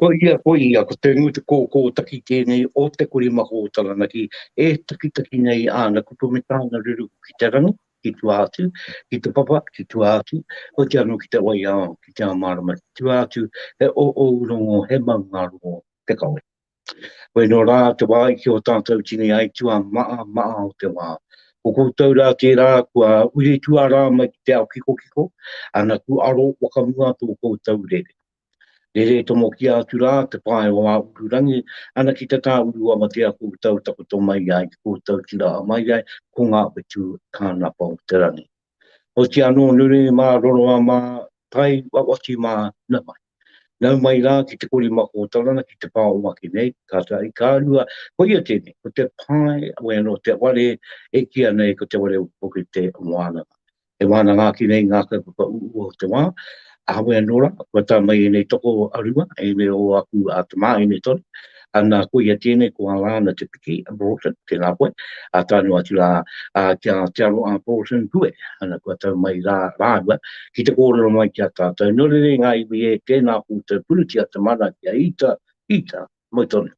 Ko ia, ko ia, ko te ngutu kōkō taki tēnei o Te Korimako o Taranaki e takitaki nei āna kupu me tāna ruruku ki te rangi, ki tua atu, ki te papa, ki tua atu, oti anō ki te wai ao, ki te ao mārama, ki tua atu, he ō rongo, he maungārongo te kawe. Koe nō rā te wā i ki o tātou tini aituā maa maa o te wā. Ko koutou rā tērā kua uri tuarā mai ki te ao kikokiko, ana ku aro wakamua tō koutou rere. Rere tomokia atu rā te pae o ā ururangi, ana ki te tāuru o Amatea koutou takoto mai ai, koutou tira mai ai, ko ngā whetū kānapa o te rangi. Oti anō nui mā roroa mā tai wawati mā nau mai. Nau mai rā ki te korimako o Tarana ki te pā o ake nei, ka tahi, ka rua, koia tēnei, ko te pae, wai anō te ware e kīa nei ko te ware o Pukete Wānanga. E wānanga ake nei ngā kaupapa uua o te wā, ahakoa anō rā, kua tae mai ēnei toko a rua, ēnei o aku a tamāhine tonu, ana koia tēnei ko Alana Te Piki Broughton, tēnā koe, a tae noa atu rā ki a Te Aroha Broughton Pue, ana kua tau mai rā rāua ki te kōrero mai ki a tātou. Nō reira e ngā iwi e, tēnā koutou, purutia te mana kia ita, ita, Mau tonu.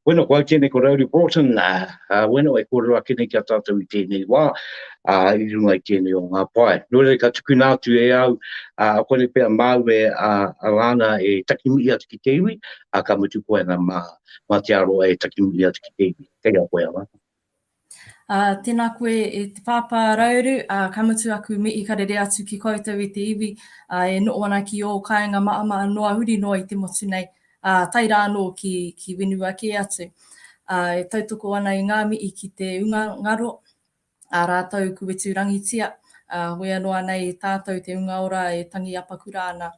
Bueno, ko au tēnei ko Rauru Broughton, uh, bueno, e kōrero ake nei ki a tātou i tēnei wā, uh, i runga i tēnei o ngā pae. Nō reira, ka tukuna atu e au, uh, kore pea māu e uh, Alana e takimihi atu ki te iwi, uh, ka mutu koe ana mā, mā Te Aroa e takimihi atu ki te iwi. Kei a koe, Alana. Uh, tēnā koe e te pāpā Rauru, uh, ka mutu aku mihi ka rere atu ki koutou i te iwi uh, e noho ana ki ō kāinga maama'a noa huri noa i te motu nei, uh, tae rā anō ki, ki whenua kē atu. Uh, e tautoko ana i ngā mihi ki te unga ngaro, ā rātou kuweturangitia, uh, wea noa nei tātou te unga ora e tangi apakura ana,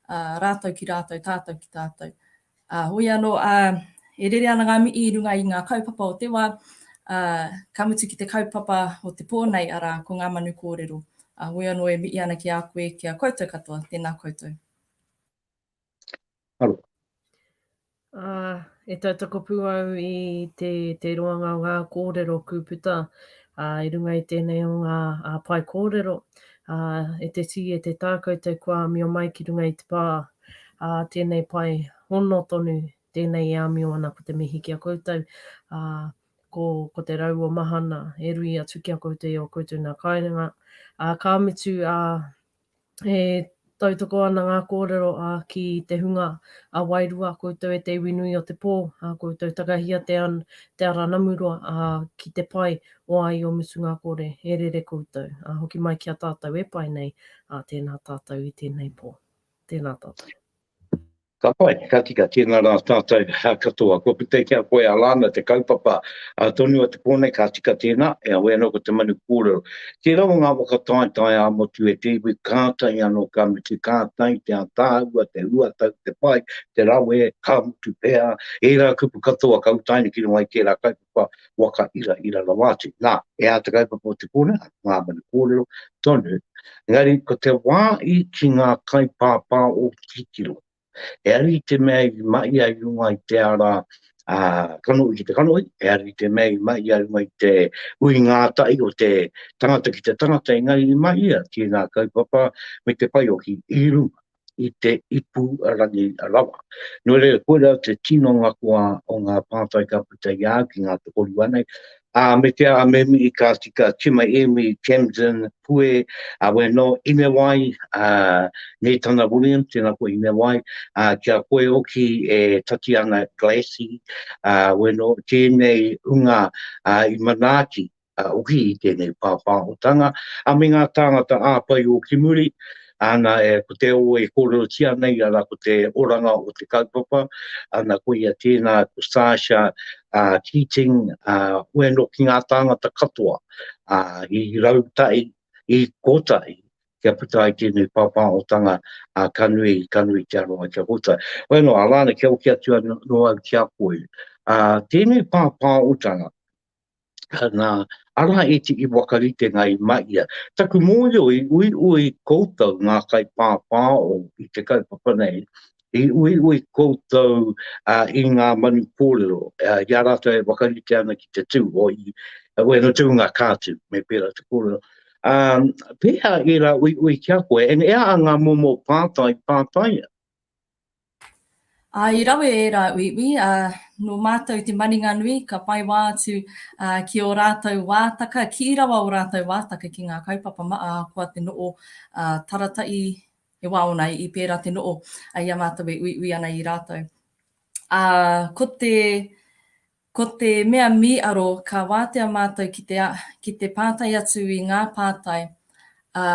uh, rātou ki rātou, tātou ki tātou. Ā, hoi anō, ā, e rere ana ngā mihi i runga i ngā kaupapa o te wā, ā, ka mutu ki te kaupapa o te pō nei, arā, ko ngā manu kōrero. Ā, hoi anō e mihi ana ki a koe, ki a koutou katoa, tēnā koutou. Aroha. Ā, e tautoko pū au i te, te roanga o ngā kōrero kūputa, ā, i runga i tēnei o ngā ā, pae kōrero, ā, e te tī, e te tā koutou kua āmio mai ki runga i te pā, ā, tēnei pae hono tonu, tēnei e āmio ana ko te mihi ki a koutou, ā, ko, ko te rau o mahana e rui atu ki a koutou i ō koutou nā kāinga, ā, ka mutu, ā, e tautoko ana ngā kōrero ā, ki te hunga a wairua, koutou e te iwi nui o te pō, ā, koutou takahia te, an, te ara namuroa, ā, ki te pae o āio mutunga kore, e rere koutou, ā, hoki mai ki a tātou e pae nei, ā, tēnā tātou i tēnei pō. Tēnā tātou. Ka pai, ka tika, tēnā rā tātou katoa. Kua puta ki a koe a Lana te kaupapa tonu o te pō nei, ka tika tēnā, e awe anō ko te manu kōrero. Tērā o ngā waka taetae ā-motu e te iwi, kātahi anō ka mutu, kātahi te ātaahua, te huatau, te pai, te rawe, ka mutu pea, ērā kupu katoa ka utaina ki runga i tērā kaupapa waka iraira rawa atu. Nā, e ā te kaupapa o te pō nei, ngā manu kōrero tonu, Engari, ko te wā i ki ngā kaipāpā o titiro. Ehara i te mea i mahia i runga i te ara ā, kanohi ki te kanohi, ehara i te mea i mahia i runga i te hui ngātahi o te tangata ki te tangata, engari i mahia tēnā kaupapa me te whaioki i runga i te ipurangi rawa. Nō reira, koirā te tino ngakoa o ngā pātai ka puta i a au ki ngā tokorua nei, ā, me te aha, me mihi ka tika, Tima Emi, Tamsin, Pue, ā, wēnō, Inewai, ā, Nētana Williams, tēnā koe Inewai, ā, kia koe hoki e Tatiana Glassy, ā, wēnō, tēnei hunga, ā, i manaaki, hoki i tēnei pāpāhotanga, a me ngā tāngata āpai o ki muri, ana e, ko te o e kōrerotia nei, arā ko te oranga o te kaupapa, ana koia tēnā ko Sasha uh, Keating, uh, wēno ki ngā tāngata katoa, uh, i rautahi, i kotahi, kia puta ai tēnei pāpāhotanga, uh, ka nui, ka nui te aroha kia koutou. Wēno, Alana, kia hoki atu anō au ki a koe. Uh, tēnei pāpāhotanga, Nā, arā ētehi whakaritenga i mahia. Taku mōhio i uiui koutou ngā kaipāpāho i te kaupapa nei, i uiui koutou i ngā manu kōrero, i a rātou e whakarite ana ki te tū, o i, wēnā tūnga ka tū, me pērā te kōrero. Pēhea ērā uiui ki a koe, and e aha ngā momo pātai pātaia? Ā, i rawe ērā uiui, ā, nō mātou te maringanui ka whai wā atu ki ō rātou wātaka, kī rawa ō rātou wātaka ki ngā kaupapa maha ahakoa te no'o taratahi, he wā ōna i pērā te no'o i a mātou e uiui ana i rātou. Ā, ko te, ko te mea mīaro ka wātea mātou ki te, ki te pātai atu i ngā pātai, ā,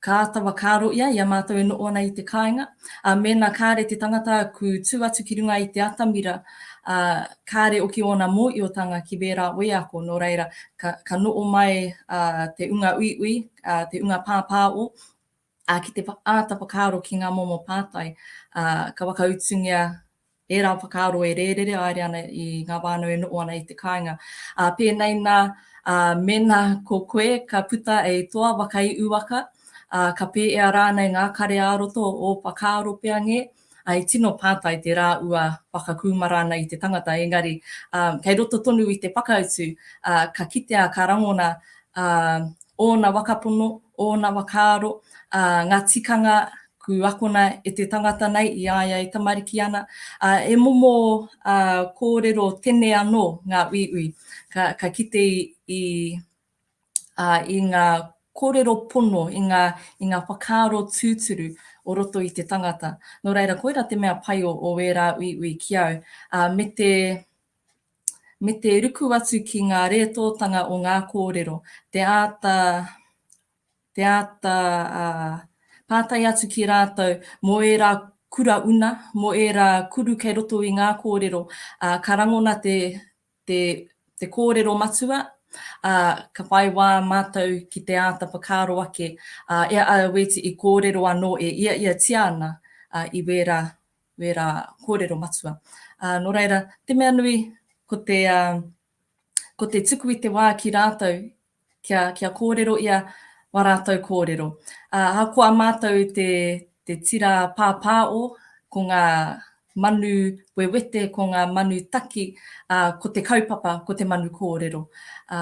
Ka āta whakaaro ia i a mātou e noho ana i te kāinga, ā, mēnā kāre te tangata ku tū atu ki runga i te atamira, ā, kāre oki ōna mōiotanga ki wērā wheako, nō reira, ka, ka noho mai, ā, te unga uiui, ā, te unga pāpāo, ā, ki te āta whakaaro ki ngā momo pātai, ā, ka whakautungia ērā whakaaro e rērere haere ana i ngā whānau e noho ana i te kāinga. Ā, pēnei nā, ā, mēnā ko koe ka puta e toa whakaiuwaka, ā, ka pēea rānei ngā kare ā-roto o whakaaro pea ngē, ā, i tino pātai te rā ua whakakūmara ana i te tangata, engari, ā, kei roto tonu i te whakautu, ā, ka kitea, ka rangona, ā, ōna whakapono, ōna whakaaro, ā, ngā tikanga ku akona e te tangata nei i a ia e tamariki ana, ā, he momo, ā, kōrero tene anō ngā uiui. Ka, ka kite i, i, ā, i ngā kōrero pono, i ngā, i ngā whakaaro tūturu o roto i te tangata. Nō reira, koirā te mea pai o, o ērā uiui ki au, ā, me te, me te ruku atu ki ngā rētōtanga o ngā kōrero, te āta, te āta pātai atu ki rātou mō ērā kura una, mō ērā kuru kei roto i ngā kōrero, ā, ka rangona te, te, te kōrero matua, ā, ka whai wā mātou ki te āta whakaaro ake, ā, e a wēti i kōrero anō e iaiatia ana, ā, i wērā wērā kōrero matua. Ā, nō reira, te mea nui, ko te, ā, ko te tuku i te wā ki rātou kia, kia kōrero ia wā rātou kōrero. Ā, ahakoa mātou te, te tira pāpāo, ko ngā manu wewete, ko ngā manu taki, ā, ko te kaupapa, ko te manu kōrero. Ā,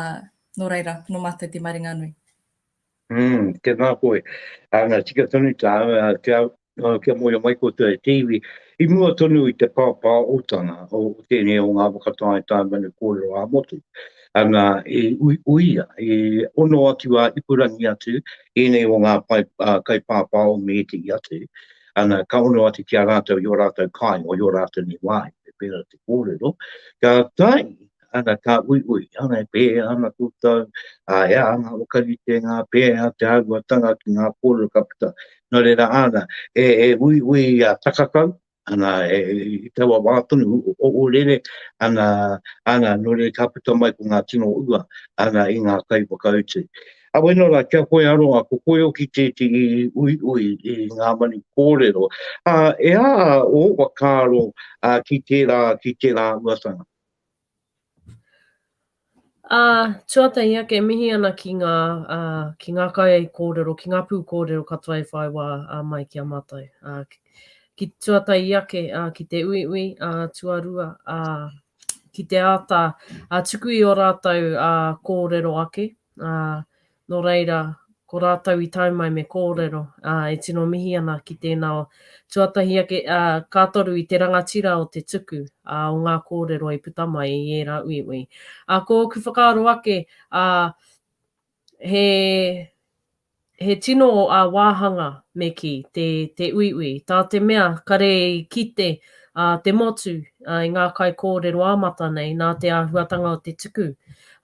nō reira, nō mātou te maringanui. Mm, tēnā koe. Ana, tika tonu tāu, kia, kia mōhio mai koutou e te iwi, i mua tonu i te pāpāotanga o tēnei o ngā whakataetae manu kōrero ā-motu. Ana, i uiuia, i ono atu a ipurangi atu ēnei o ngā pae, uh, kaipāpāo me ētehi atu, ana, ka ono atu ki a rātou i ō rātou kāinga, i ō rātou nei wāhi, me pērā te kōrero, ka tae ana ka uiui, ana e pēhea ana koutou, ā, he aha ngā whakaritenga, pēhea te āhuatanga ki ngā kōrero ka puta. Nō reira, ana, e, e uiui a Takakau, ana, e, i taua wā tonu, ohorere, ana, ana, nō reira ka puta mai ko ngā tino ua, ana, i ngā kaiwhakautu. Aweno rā, kia koe aroha, ko koe hoki tētehi i uiui i ngā manu kōrero. Ā, e aha ō whakaaro ki tērā, ki tērā āhuatanga? Ā, tuatahi ake e mihi ana ki ngā, ā, ki ngā kaikōrero, ki ngā pūkōrero katoa i whai wā mai ki a mātou. Ā, ki tuatahi ake, ā, ki te uiui, ā, tuarua, ā, ki te āta ā, tuku i ō rātou ā, kōrero ake, ā, Nō reira, ko rātou i tae mai me kōrero, ā, e tino mihi ana ki tēnā o, tuatahi ake, ā, ka toru i te rangatira o te tuku, ā, o ngā kōrero i puta mai i ērā uiui. Ā, ko ōku whakaaro ake, ā, he, he tino ā, wāhanga, me kī, te, te uiui, tā te mea, kare i kite, ā, te motu, ā, i ngā kaikōrero ā-mata nei, nā te āhuatanga o te tuku,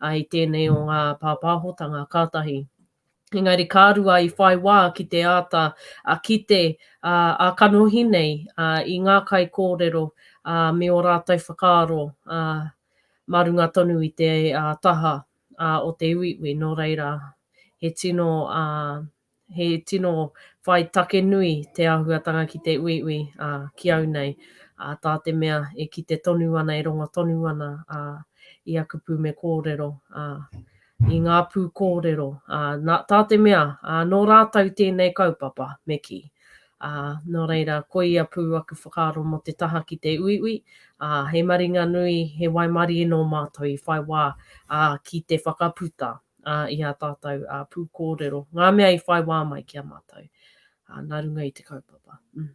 ā, i tēnei o ngā pāpāhotanga, kātahi. Engari ka rua i whai wā ki te āta a kite ā, ā-kanohi nei ā, i ngā kaikōrero ā, me ō rātou whakaaro ā, mā runga tonu i te ā, taha ā, o te uiui. Nō reira, he tino ā, he tino whai take nui te āhuatanga ki te uiui, ā, ki au nei, ā, tā te mea e kite tonu ana, e rongo tonu ana, ā, i a kupu me kōrero, ā, i ngā pū kōrero, ā, nā, tā te mea, ā, nō rātou tēnei kaupapa, me kī. Ā, nō reira, koia pū aku whakaaro mō te taha ki te uiui, ā, he maringa nui, he waimarie nō mātou i whai wā, ā, ki te whakaputa. ā, i ā tātou ā, pūkōrero, ngā mea i whai wā mai ki a mātou, ā, nā runga i te kaupapa. Mm.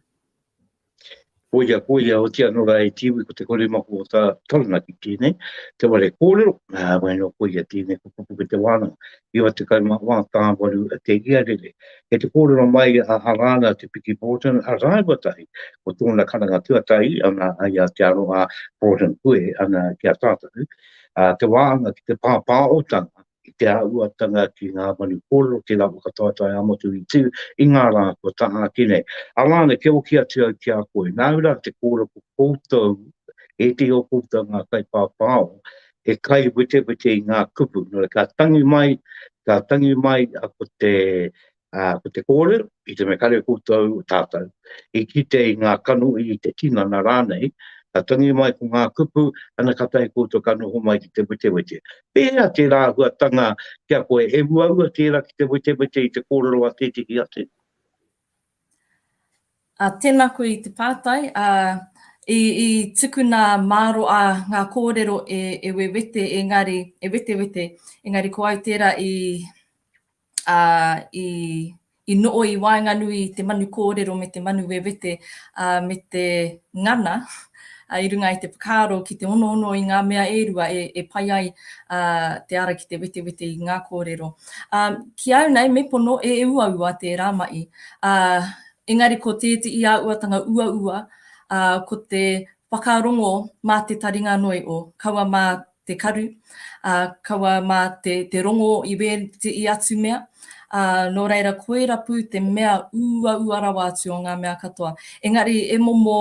Koia, koia, oti anō rā e te iwi ko te korimako o tā Taranaki tēnei, te ware kōrero, ā, wai anō koia tēnei ko Pupuke te wānanga, 94 tāwaru te iarere. Kei te kōrero mai a Arana Te Piki Broughton rāua tahi, ko tōna karanga tuatahi ana i a Te Aroha Broughton Pue ana ki a tātou, ā, te wāhanga ki te pāpāotanga i te āhuatanga ki ngā manu kōrero, tērā whakataetae ā-motu i tū i ngā rā kua taha ake nei. Alana, kia hoki atu au ki a koe, nāu rā te kōrero ko koutou, ētehi o koutou ngā kaipāpāo, he kaiwetewete i ngā kupu. Nō reira, ka tangi mai, ka tangi mai ko te, ā, ko te kōrero, i te mea kare koutou, tātou, i kite i ngā kanohi, i te tinana rānei, ka tangi mai ko ngā kupu, ana ka tae koutou ka noho mai ki te wetewete. Pēhea tērā āhuatanga ki a koe, he uaua tērā ki te wetewete i te kōrero a tētehi atu? Ā, tēnā koe i te pātai, ā, i, i tukuna māroa ngā kōrero e, e wewete, engari, e wetewete, engari ko au tērā i, ā, i, i noho i waenganui i te manu kōrero me te manu wewete, ā, me te ngana, ā, i runga i te whakaaro ki te onoono i ngā mea e rua e, e pai ai, ā, te ara ki te wetewete i ngā kōrero. Ā, ki au nei, me pono, e uaua tērā mahi. Ā, engari ko tētehi āhuatanga uaua, ā, ko te whakarongo mā te taringa noio, kaua mā te karu, ā, kaua mā te, te rongo i wētehi atu mea, ā, nō reira koira pū te mea uaua rawa atu o ngā mea katoa. Engari e momo,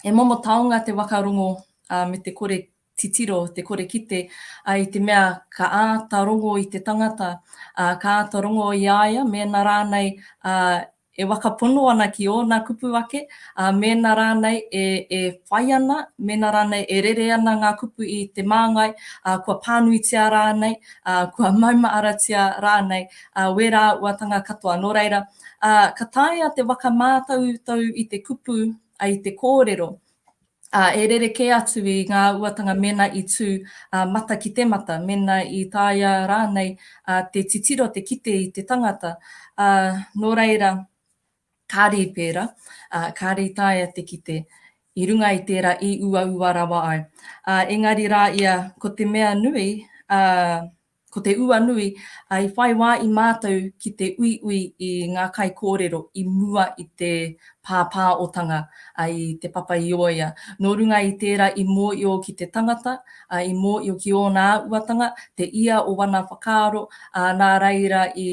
e momo taonga te waka rongo, ā, me te kore titiro, te kore kite, ā, i te mea ka āta rongo i te tangata, ā, ka āta rongo i a ia, mēnā rānei, ā, e whakapono ana ki ōna kupu ake, ā, mēnā rānei e, e whai ana, mēnā rānei e rere ana ngā kupu i te māngai, ā, kua pānuitia rānei, ā, kua maumaharatia rānei, ā, wērā āhuatanga katoa. Nō reira, ā, ka taea te whakamātautau i te kupu, ā, i te kōrero, ā, e rerekē atu i ngā uatanga mēnā i tū, ā, mata ki te mata, mēnā i taea rānei, ā, te titiro, te kite i te tangata. Ā, nō reira, kāre i pērā, ā, kāre i taea te kite i runga i tērā i uaua rawa ai. Ā, engari rā ia, ko te mea nui, ā, Ko te ua nui, ā, i whai wā i mātou ki te uiui i ngā kaikōrero i mua i te pāpāotanga i Te Papa-i-ōia. Nō runga i tērā i mōio ki te tangata, ā, i mōio ki ōna āhuatanga, te ia o wana whakaaro, ā, nā reira i,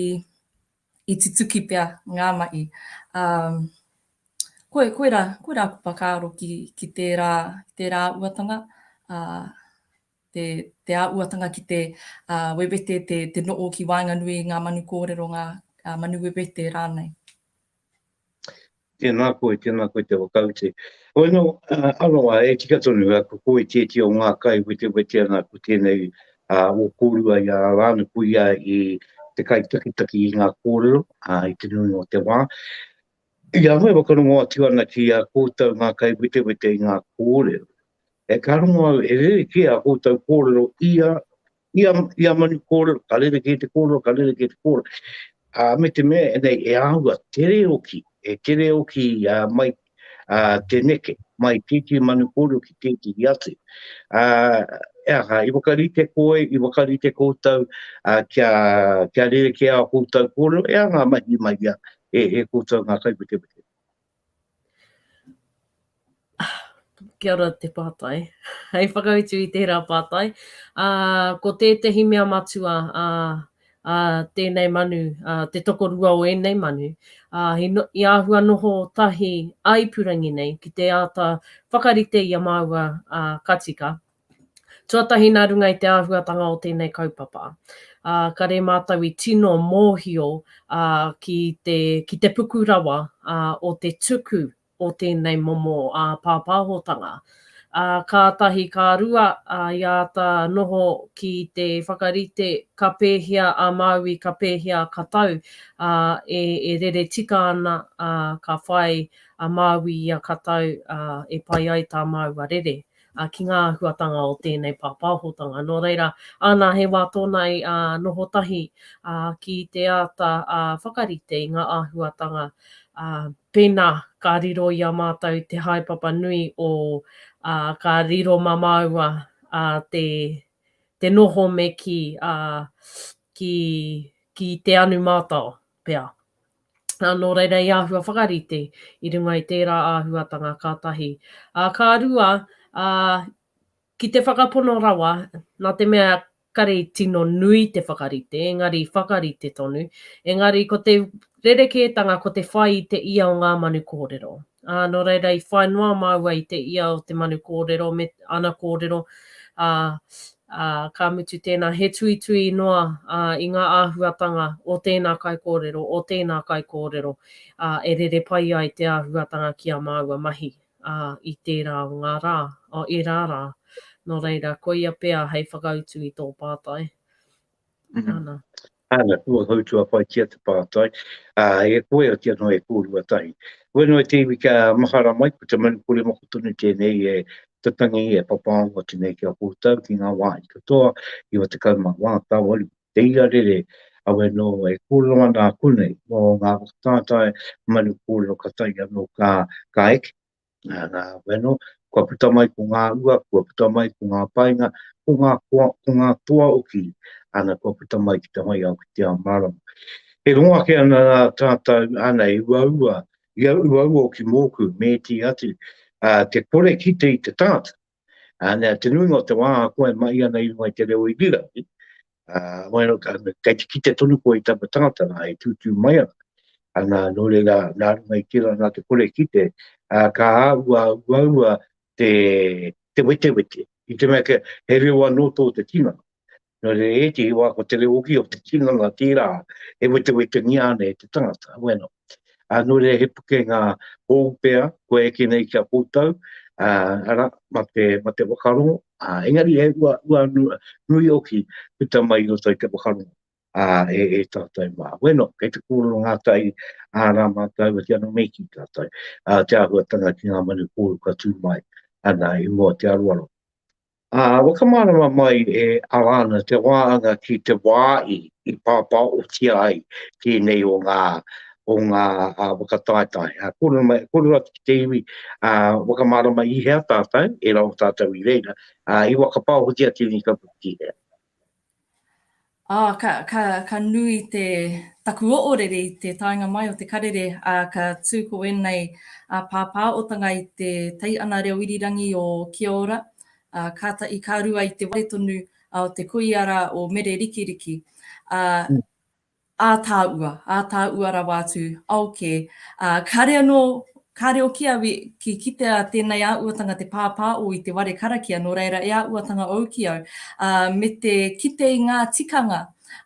i tutuki pea ngā mahi. Ā, koe, koirā, koirā aku whakaaro ki, ki tērā, tērā āhuatanga, ā, te, te āhuatanga ki te uh, wewete, te, te noo ki waenganui i ngā manu kōrero, ngā uh, manu wewete rānei. Tēnā koe, tēnā koe te whakaute. Hoi no, uh, aroa, e tika tonu, uh, ko koe tēti o ngā kai wetewete ana ko tēnei uh, o kōrua i a Rāna, ko ia i te kai takitaki i ngā kōrero uh, i te nui o te wā. I a koe whakarongo atu ana ki a koutou ngā kai wetewete i ngā kōrero, E ka rongo au, e rerekē a koutou kōrero ia, ia, ia manu kōrero, ka rerekē te kōrero, ka rerekē te kōrero. Ā, me te mea, nei, e āhua tere oki, e tere oki uh, mai uh, te neke, mai tētehi manu kōrero ki tētehi atu. Ā, e aha, i whakarite koe, i whakarite koutou uh, kia, kia rerekē a koutou kōrero, e aha ngā mahi mai ia e, e koutou ngā kaiwetewete. Kia ora te pātai. Hei whakautu i tērā pātai. Ā, ko tētehi mea matua ā, ā, tēnei manu, ā, te tokorua o ēnei manu, ā, i, no, i āhua noho tahi ā-ipurangi nei ki te āta whakarite i a māua, ā, ka tika. Tuatahi nā runga i te āhuatanga o tēnei kaupapa, ā, kare mātou i tino mōhio, ā, ki te, ki te puku rawa, ā, o te tuku o tēnei momo, ā, pāpāhotanga. Ā, kātahi ka rua, ā, i āta noho ki te whakarite ka pēhea a Māui, ka pēhea a Katau, ā, e, e rere tika ana, ā, ka whai a Māui i a Katau, ā, e pai ai tā māua rere. ā, ki ngā āhuatanga o tēnei pāpāhotanga. Nō reira, āna, he wā tōna i ā, noho tahi ā, ki te āta ā, whakarite i ngā āhuatanga. Ā, pēnā ka riro i a mātou te haepapa nui o, ā, ka riro mā māua, ā, te, te noho me kī, ā, ki, ki te anu mātao pea. Ā, nō reira i āhua whakarite i runga i tērā āhuatanga ka tahi. Ā, ka rua, ā, ki te whakapono rawa, nā te mea kare i tino nui te whakarite, engari i whakarite tonu, engari ko te rerekētanga ko te whai i te ia o ngā manu kōrero. Ā, nō reira i whai noa māua i te ia o te manu kōrero me ana kōrero, ā, ā, ka mutu tēnā, he tuitui noa, ā, i ngā āhuatanga o tēnā kaikōrero, o tēnā kaikōrero, ā, e rere pai ai te āhuatanga ki ā māua mahi, ā, i tērā o ngā rā, o ērā rā. Nō reira, koia pea hei whakautu i tō pātai. Ana. Ana, kua hautua paitia te pātai, ā, e koe oti anō e kōrua tahi. Koe noa te iwi kia mahara mai, ko te manu kore moko tonu tēnei e tatangi, e papaongo atu nei ki a koutou, ki ngā wāhi katoa, 94 tāwaru, te ira rere, awe nō e kōrero ana a konei mō ngā whakataetae manu kōrero ka tae anō ka, ka eke. Nā, bueno, kua puta mai ko ngā ua, kua puta mai ko ngā painga, ko ngā koa, ko ngā toa oki, ana, kua puta mai ki te whai ao ki te ao mārama. E rongo ake ana rā tātou, ana, i uaua, i uaua oki mōku, me ētehi atu, ā, te kore kite i te tangata. Ā, te nuinga o te wā, koe e mahi ana i runga i te reo irirangi, ā, bueno, kei te kite tonu koe i taua tangata rā e tūtū mai ana. Ana, nō reira, nā runga i tērā, nā te kore kite, ā, ka āhua uaua te, te wetewete, i te mea he reo anō tō te tinana. Nō reira, ētehi wā ko te reo hoki o te tinana tērā e wetewetengia ana e te tangata, bueno. Ā, nō reira he pukenga hou pea kua eke nei ki a koutou, ā, arā, mā te, mā te whakarongo, ā, engari he ua, ua nui hoki puta mai i roto i te whakarongo, ā, e, e tātou mā. Bueno, kei te kōrero ngātahi, ā, rā mātou, oti anō me kī tātou, ā, te āhuatanga ki ngā manu kōrero ka tū mai, ana, i mua o te aroaro. Ā, whakamārama mai e Alana te wāanga ki te wā i i pāpāotia ai tēnei o ngā o ngā whakataetae. Ā, kōrero mai, kōrero atu ki te iwi, ā, whakamārama i hea tātou, ērā o tātou i reira, ā, i whakapāohotia tēnei kaupapa ki hea. Ā, ka, ka, ka nui te, taku oorere i te taenga mai o te karere, ā, ka tū ko ēnei ā, pāpāotanga i te teiana reo irirangi o Kia Ora, ā, kātahi ka rua i te ware tonu o te kuia rā o Mere Rikiriki. Ā, ātāua, ātāua rawa atu, ao kē. Ā, kāre anō, kāre oki au i, ki kitea tēnei āuatanga te pāpāo i te ware karakia, nō reira e āuatanga ou ki au, ā, me te kite i ngā tikanga,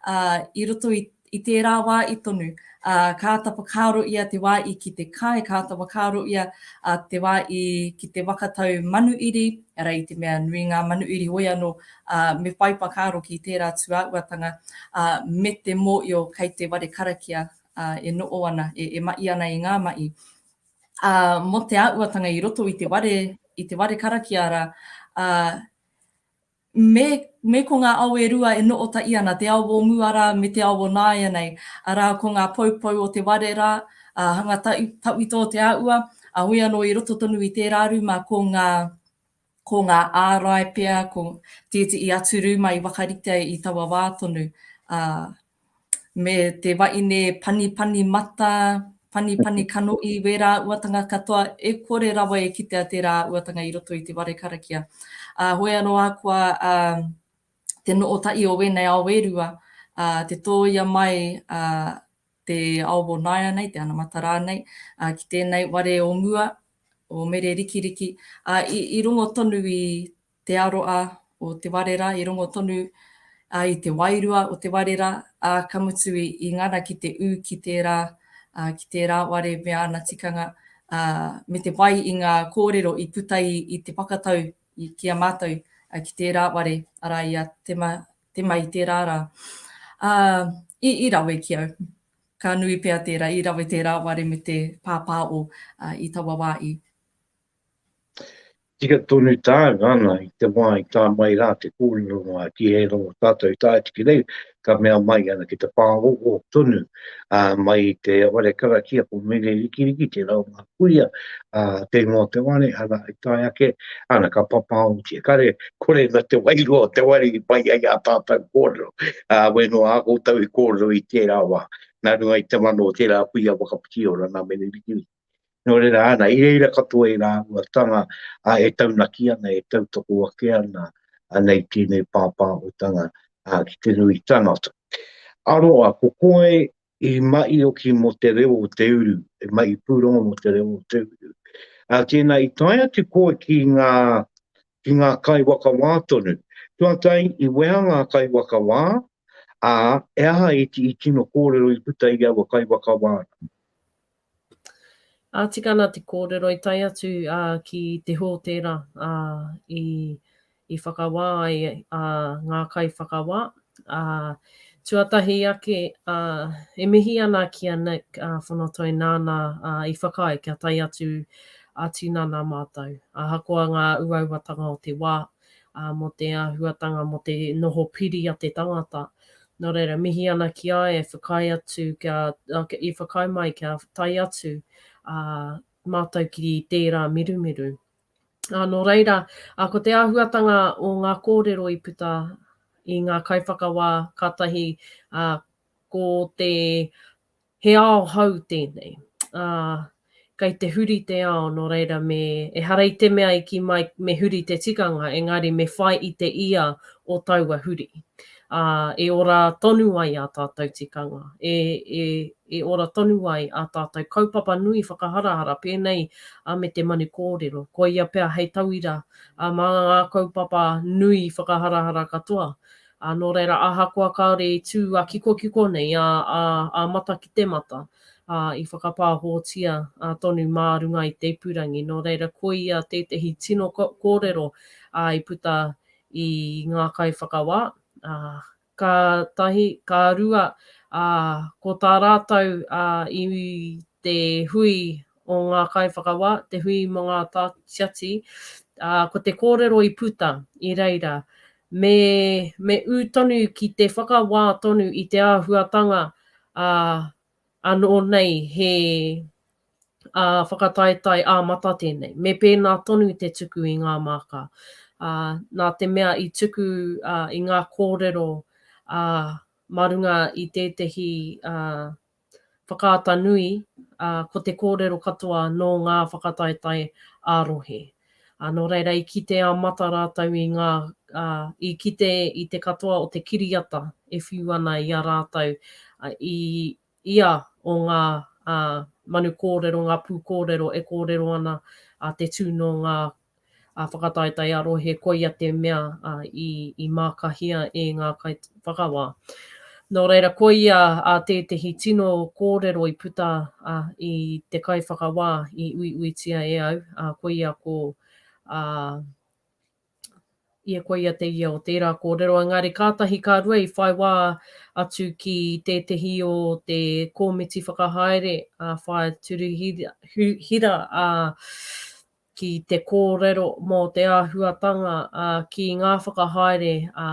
ā, i roto i, i tērā wā i tonu, ā, ka āta whakaaro ia te wā i ki te kai, ka āta whakaaro ia, ā, te wā i ki te whakatau manuiri, arā, i te mea nui ngā manuiri hoi anō, ā, me whai whakaaro ki tērā tūāhuatanga, ā, me te mōio kei te ware karakia, ā, e noho ana, e, e mahi ana i ngā mahi. Ā, mō te āhuatanga i roto i te ware, i te ware karakia rā, ā, me, me ko ngā ao e rua e noho tahi ana, te ao o mua rā me te ao o nāianei, arā, ko ngā poupou o te ware rā, ā, hanga tawhito te āhua, ā, hoi anō i roto tonu i tērā rūma ko ngā, ko ngā ārai pea, ko tētehi atu rūma i whakaritea i taua wā tonu, ā, me te waeine panipani mata, panipani kanohi, wērā āhuatanga katoa, e kore rawa e kitea tērā āhuatanga i roto i te ware karakia. Ā, hoi anō ahakoa, ā, te noho tahi o wēnei ao e rua, ā, te tōia mai, ā, te ao o nāianei, te anamata rānei, ā, ki tēnei ware o mua, o Mere Rikiriki, ā, i, i rongo tonu i te aroa o te ware rā, i rongo tonu ā, i te wairua o te ware rā, ā, ka mutu i, i ngana ki te ū ki tērā, ā, ki tērā ware me āna tikanga, ā, me te whai i ngā kōrero i puta i, i te whakatau i, ki a mātou, ā, ki tērā ware, arā, i a Tema, Tema i tērā rā. Ā, i, i rawe ki au. Ka nui pea tērā, i rawe tērā ware me te pāpāo, ā, i taua wā i. Tika tonu tāu, ana, i te wā i tae mai rā te kōrero a ki ērā o tātou i tae atu ki reira, ka mea mai ana ki te pāoho tonu mai i te whare karakia ko Mere Rikiriki, tērā o ngā kuia, te ingoa o te whare, ana, i tae ake, ana, ka papāotia. Kare, kore na te wairua o te whare i pai ai ā tātou kōrero, ā, wēnō ā koutou i kōrero i tērā wā, nā runga i te mana o tērā kuia whakawhiti ora nā Mere Rikiriki. Nō reira, ana, i reira katoa ērā āhuatanga e taunaki ana, e tautoko ake ana ana i tēnei pāpāhotanga ki te nui tangata. Aroa, ko koe i maioki mō te reo o te uru, i mahi pūrongo mō te reo o te uru. Ā, tēnā, i tae atu koe ki ngā, ki ngā kaiwhakawā tonu. Tuatahi, i weha ngā kaiwhakawā, ā, e aha i, i tino kōrero i puta i aua kaiwhakawā rā? Ā, tika ana te kōrero i tae atu ki te hōtēra i i whakawā ai ngā kaiwhakawā. Ā, tuatahi ake, e mihi ana ki a Nick Whanatoi nāna i whakaae kia tae atu ā-tinana mātou, ahakoa ngā uauatanga o te wā, mō te āhuatanga mō te noho piri a te tangata. Nō reira, mihi ana ki a ia e whakaae atu kia, i whakaae mai kia tae atu mātou ki tērā mirumiru. Ā, nō reira, ko te āhuatanga o ngā kōrero i puta i ngā kaiwhakawā kātahi, ā, ko te He ao hou tēnei. Ā, kei te huri te ao, nō reira me, ehara i te mea i kī mai me huri te tikanga, engari me whai i te ia o taua huri. Ā, e ora tonu ai ā tātou tikanga, e, e, e ora tonu ai ā tātou kaupapa nui whakaharahara pēnei ā, me te manu kōrero. Koia pea hei tauira, ā, mā ngā kaupapa nui whakaharahara katoa. Ā, nō reira, ahakoa kāore i tū a kikokiko nei, ā, ā, ā mata ki te mata, ā, i whakapāhōtia ā, tonu mā runga i te ipurangi. Nō reira, koia tētehi tino kōrero, ā, i puta i ngā kaiwhakawā, ā, ka tahi, ka rua, ā, ko tā rātou, ā, i te hui o ngā kaiwhakawā, te hui mō ngā tiati, ā, ko te kōrero i puta i reira, me, me ū tonu ki te whakawā tonu i te āhuatanga, ā, anō nei he, ā, whakataetae ā-mata tēnei. Me pēnā tonu te tuku i ngā māka. Ā, nā te mea i tuku, ā, i ngā kōrero, ā, mā runga i tētehi, ā, whakaata nui, ā, ko te kōrero katoa nō ngā whakataetae ā-rohe. Ā, nō reira i kite ā-mata rātou i ngā, ā, i kite i te katoa o te kiriata e whiu ana i a rātou, ā, i ia o ngā, ā, manu kōrero, ngā pūkōrero e kōrero ana, ā, te tū nō ngā whakataetae ā-rohe koia te mea i mākahia e ngā kaiwhakawā. Nō reira, koia tētehi tino kōrero i puta i te kaiwhakawā i uiuitia e au, koia ko ia koia te ia o tērā kōrero, engari kātahi ka rua i whai wā atu ki tētehi o te kōmiti whakahaere a Whaea Turuhira, ā, ki te kōrero mō te āhuatanga ki ngā whakahaere, ā,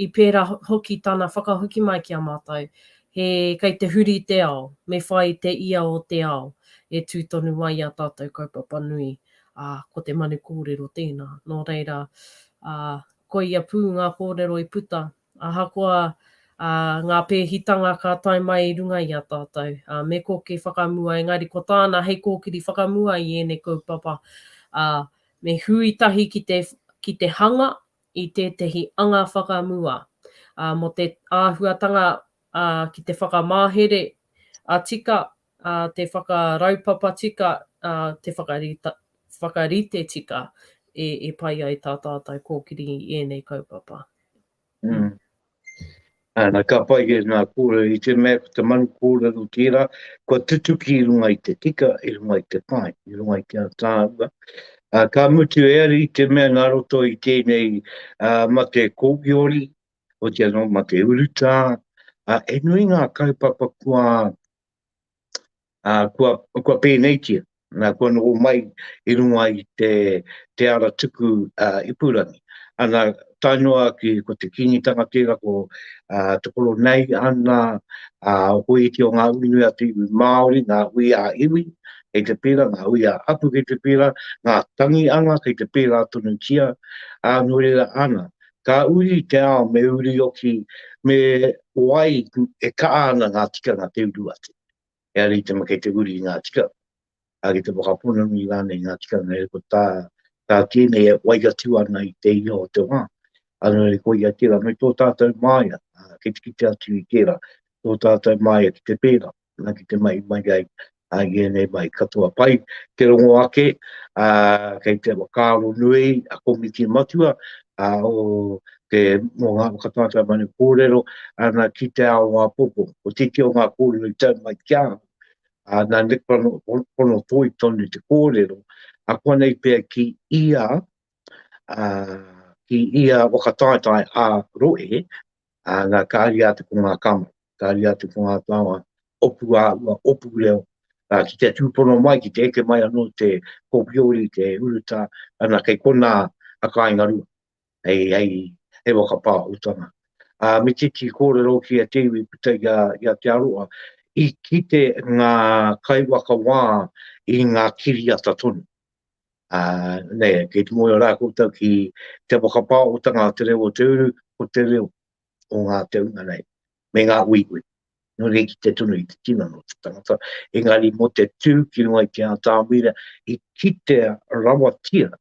i pērā hoki tana whakahoki mai ki a mātou, he kei te huri te ao, me whai te ia o te ao e tū tonu ai ā tātou kaupapa nui, ā, ko te manu kōrero tēnā. Nō reira, ā, koia pū ngā kōrero i puta Ahakoa ngā pēhitanga ka tae mai i runga i a tātou, me koke whakamua, engari ko tāna hei kōkiri whakamua i ēnei kaupapa, me hui tahi ki te, ki te hanga i tētehi anga whakamua mō te āhuatanga ki te whakamahere tika, te whakaraupapa tika, te whakarite tika e pai ai tā tātou kōkiri i ēnei kaupapa. Mm. Ana, ka pai e ngā kōrero i te mea ko te manu kōrero tērā, kua tutuki i runga i te tika, i runga i te pai, i runga i te ataahua. Uh, ka mutu e ari i te mea nā roto i tēnei uh, mate kōkiori, o te anō mate urutā, uh, e nui ngā kaupapa kua, uh, kua, kua pēneitia. Nā, kua noho mai i runga i te, te ara tuku uh, ipurangi. Ana, tae noa ki ko te Kīngitanga tērā ko uh, te koronei ana, uh, ko iti o ngā uri nui a te iwi Māori, ngā hui a iwi, kei te pērā, ngā hui a apu kei te pērā, ngā tangianga kei te pērā tonutia, ā, nō reira ana, ka uri te ao me uri oki, me wai e kaha ana ngā tikanga te uru atu. E ara i te mea kei te uri i ngā tikanga, ā, ki te whakapononui rānei i ngā tikanga e ko tā, tā tēnei e wai atu ana i te ia o te wā. Anō e koia tērā, me tō tātou māia, ā, kei te kite atu i tērā, tō tātou māia ki te pērā, nā, ki te mahi mai ai ā, i ēnei mahi katoa. Pai te rongo ake, ā, kei te whakaaro nui a Komiti Matua, ā, o te, mō ngā whakataetae manu kōrero, ana ki te ao āpōpō. Ko titi o ngā kōrero i tau mai ki a au, ā, nā Nick Pono, Pono Toi tonu te kōrero, a konei pea ki ia, ā, ki ia whakataetae ā rohe, ā, nā ka ari atu ko ngā kama, ka ari atu ko ngā taonga opu āhua, opu reo, ā, ki te tūpono mai, ki te eke mai anō te kōpiori, te urutā, ana kei konā a Kāingarua, hei, hei, hei whakapāhotanga. Ā, me titi kōrero ki a te iwi puta i a, i a Te Aroa, i kite ngā kaiwhakawā i ngā kiriata tonu. Ā, nē, kei te mōhio rā koutou ki te whakapāhotanga a te reo o te uru, ko te reo o ngā te hunga nei, me ngā uiui. Nō reira ki te tonu i te tinana o te tangata, engari mō te tū ki runga i te atamira, i kitea rawatia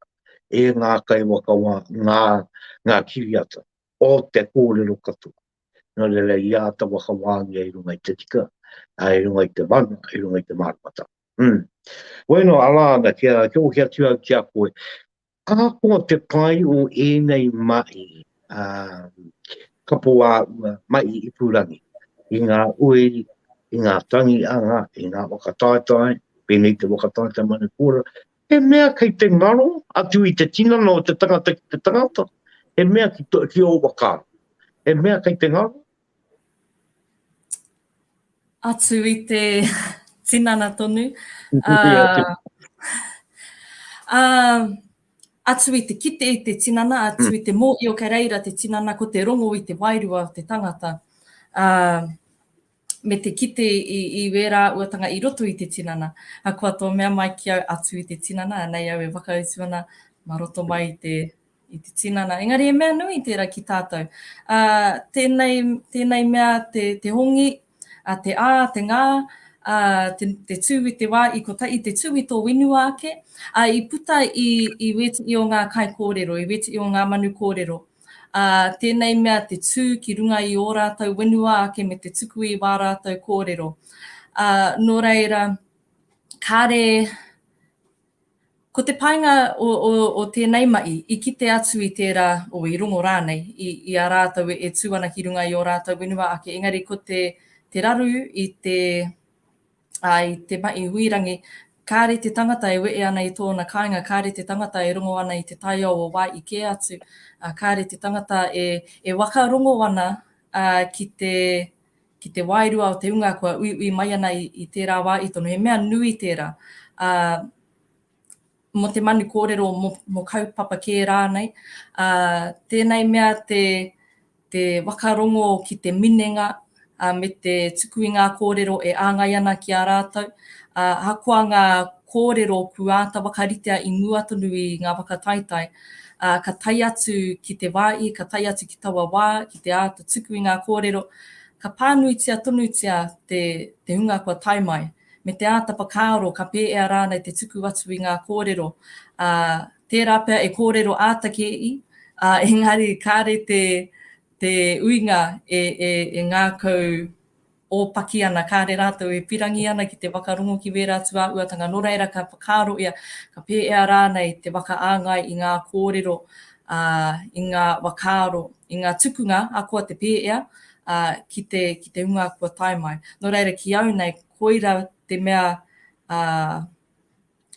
e ngā kaiwhakawā ngā, ngā kiriata o te kōrero katoa. Nō reira i āta whakawāngia i runga i te tika, i runga i te mana, i runga i te māramatanga. Mm. Bueno, arā ana, kia, kia oki atu au ki a koe. Ahakoa te pai o ēnei mahi, ā, kapo ā-ua, mahi ipurangi, i ngā ui, i ngā tangianga, i ngā whakataetae, pēnei te whakataetae manu kōrero, he mea kei te ngaro atu i te tinana o te tangata ki te tangata, he mea ki, to, ki ō whakaaro, he mea kei te ngaro. Atu i te tinana tonu. Uh, uh, atu i te kite i te tinana, atu mm. i te mōhio kei reira te tinana, ko te rongo i te wairua o te tangata. Uh, me te kite i, i wērā uatanga i roto i te tinana. A kua tō mea mai ki au atu i te tinana, anei au e whakautu ana, ma roto mai i te, i te tinana. Engari he mea nui tērā ki tātou. Ā, tēnei, tēnei mea te, te hongi, ā, te ā, te ngā, ā, te, te tū i te wā i kotahi, te tū i tō whenua ake, ā, i puta i, i wētihi o ngā kaikōrero, i wētihi o ngā manu kōrero. Ā, tēnei mea te tū ki runga i ō rātou whenua ake me te tuku i wā rātou kōrero. Ā, nō reira, kāre, Ko te painga o, o, o tēnei mahi, i kite atu i tērā, o i rongo rānei, i, i a rātou e, e tū ana ki runga i ō rātou whenua ake, engari ko te, te raru i te, ā, i te mahi huirangi, kāre te tangata e wehe ana i tōna kāinga, kāre te tangata e rongo ana i te taiao o wā i kē atu, ā, kāre te tangata e, e whakarongo ana, ā, ki te, ki te wairua o te hunga kua uiui mai ana i, i tērā wā i tonu. He mea nui tērā. Ā, mō te manu kōrero, mō, mō kaupapa kē rānei. Ā, tēnei mea te, te whakarongo ki te minenga, ā, me te tuku i ngā kōrero e āngai ana ki a rātou. Ā, ahakoa ngā kōrero kua āta whakaritea i mua tonu i ngā whakataetae, ā, ka tae atu ki te wā i, ka tae atu ki taua wā, ki te āta tuku i ngā kōrero, ka pānuitia tonutia te, te hunga kua tae mai, me te āta whakaaro ka pēea rānei te tuku atu i ngā kōrero, ā, tērā pea e kōrero āta kē i, ā, engari kāre te, te uinga e, e, e ngākau ōpaki ana, kāre rātou e pirangi ana ki te whakarongo ki wērā atu āhuatanga. Nō reira, ka whakaaro ia, ka pēea rānei te whakaāngai i ngā kōrero, ā, i ngā whakaaro, i ngā tukunga, akoa te pēea, ā, ki te, ki te hunga kua tae mai. Nō reira, ki au nei, koira te mea, ā,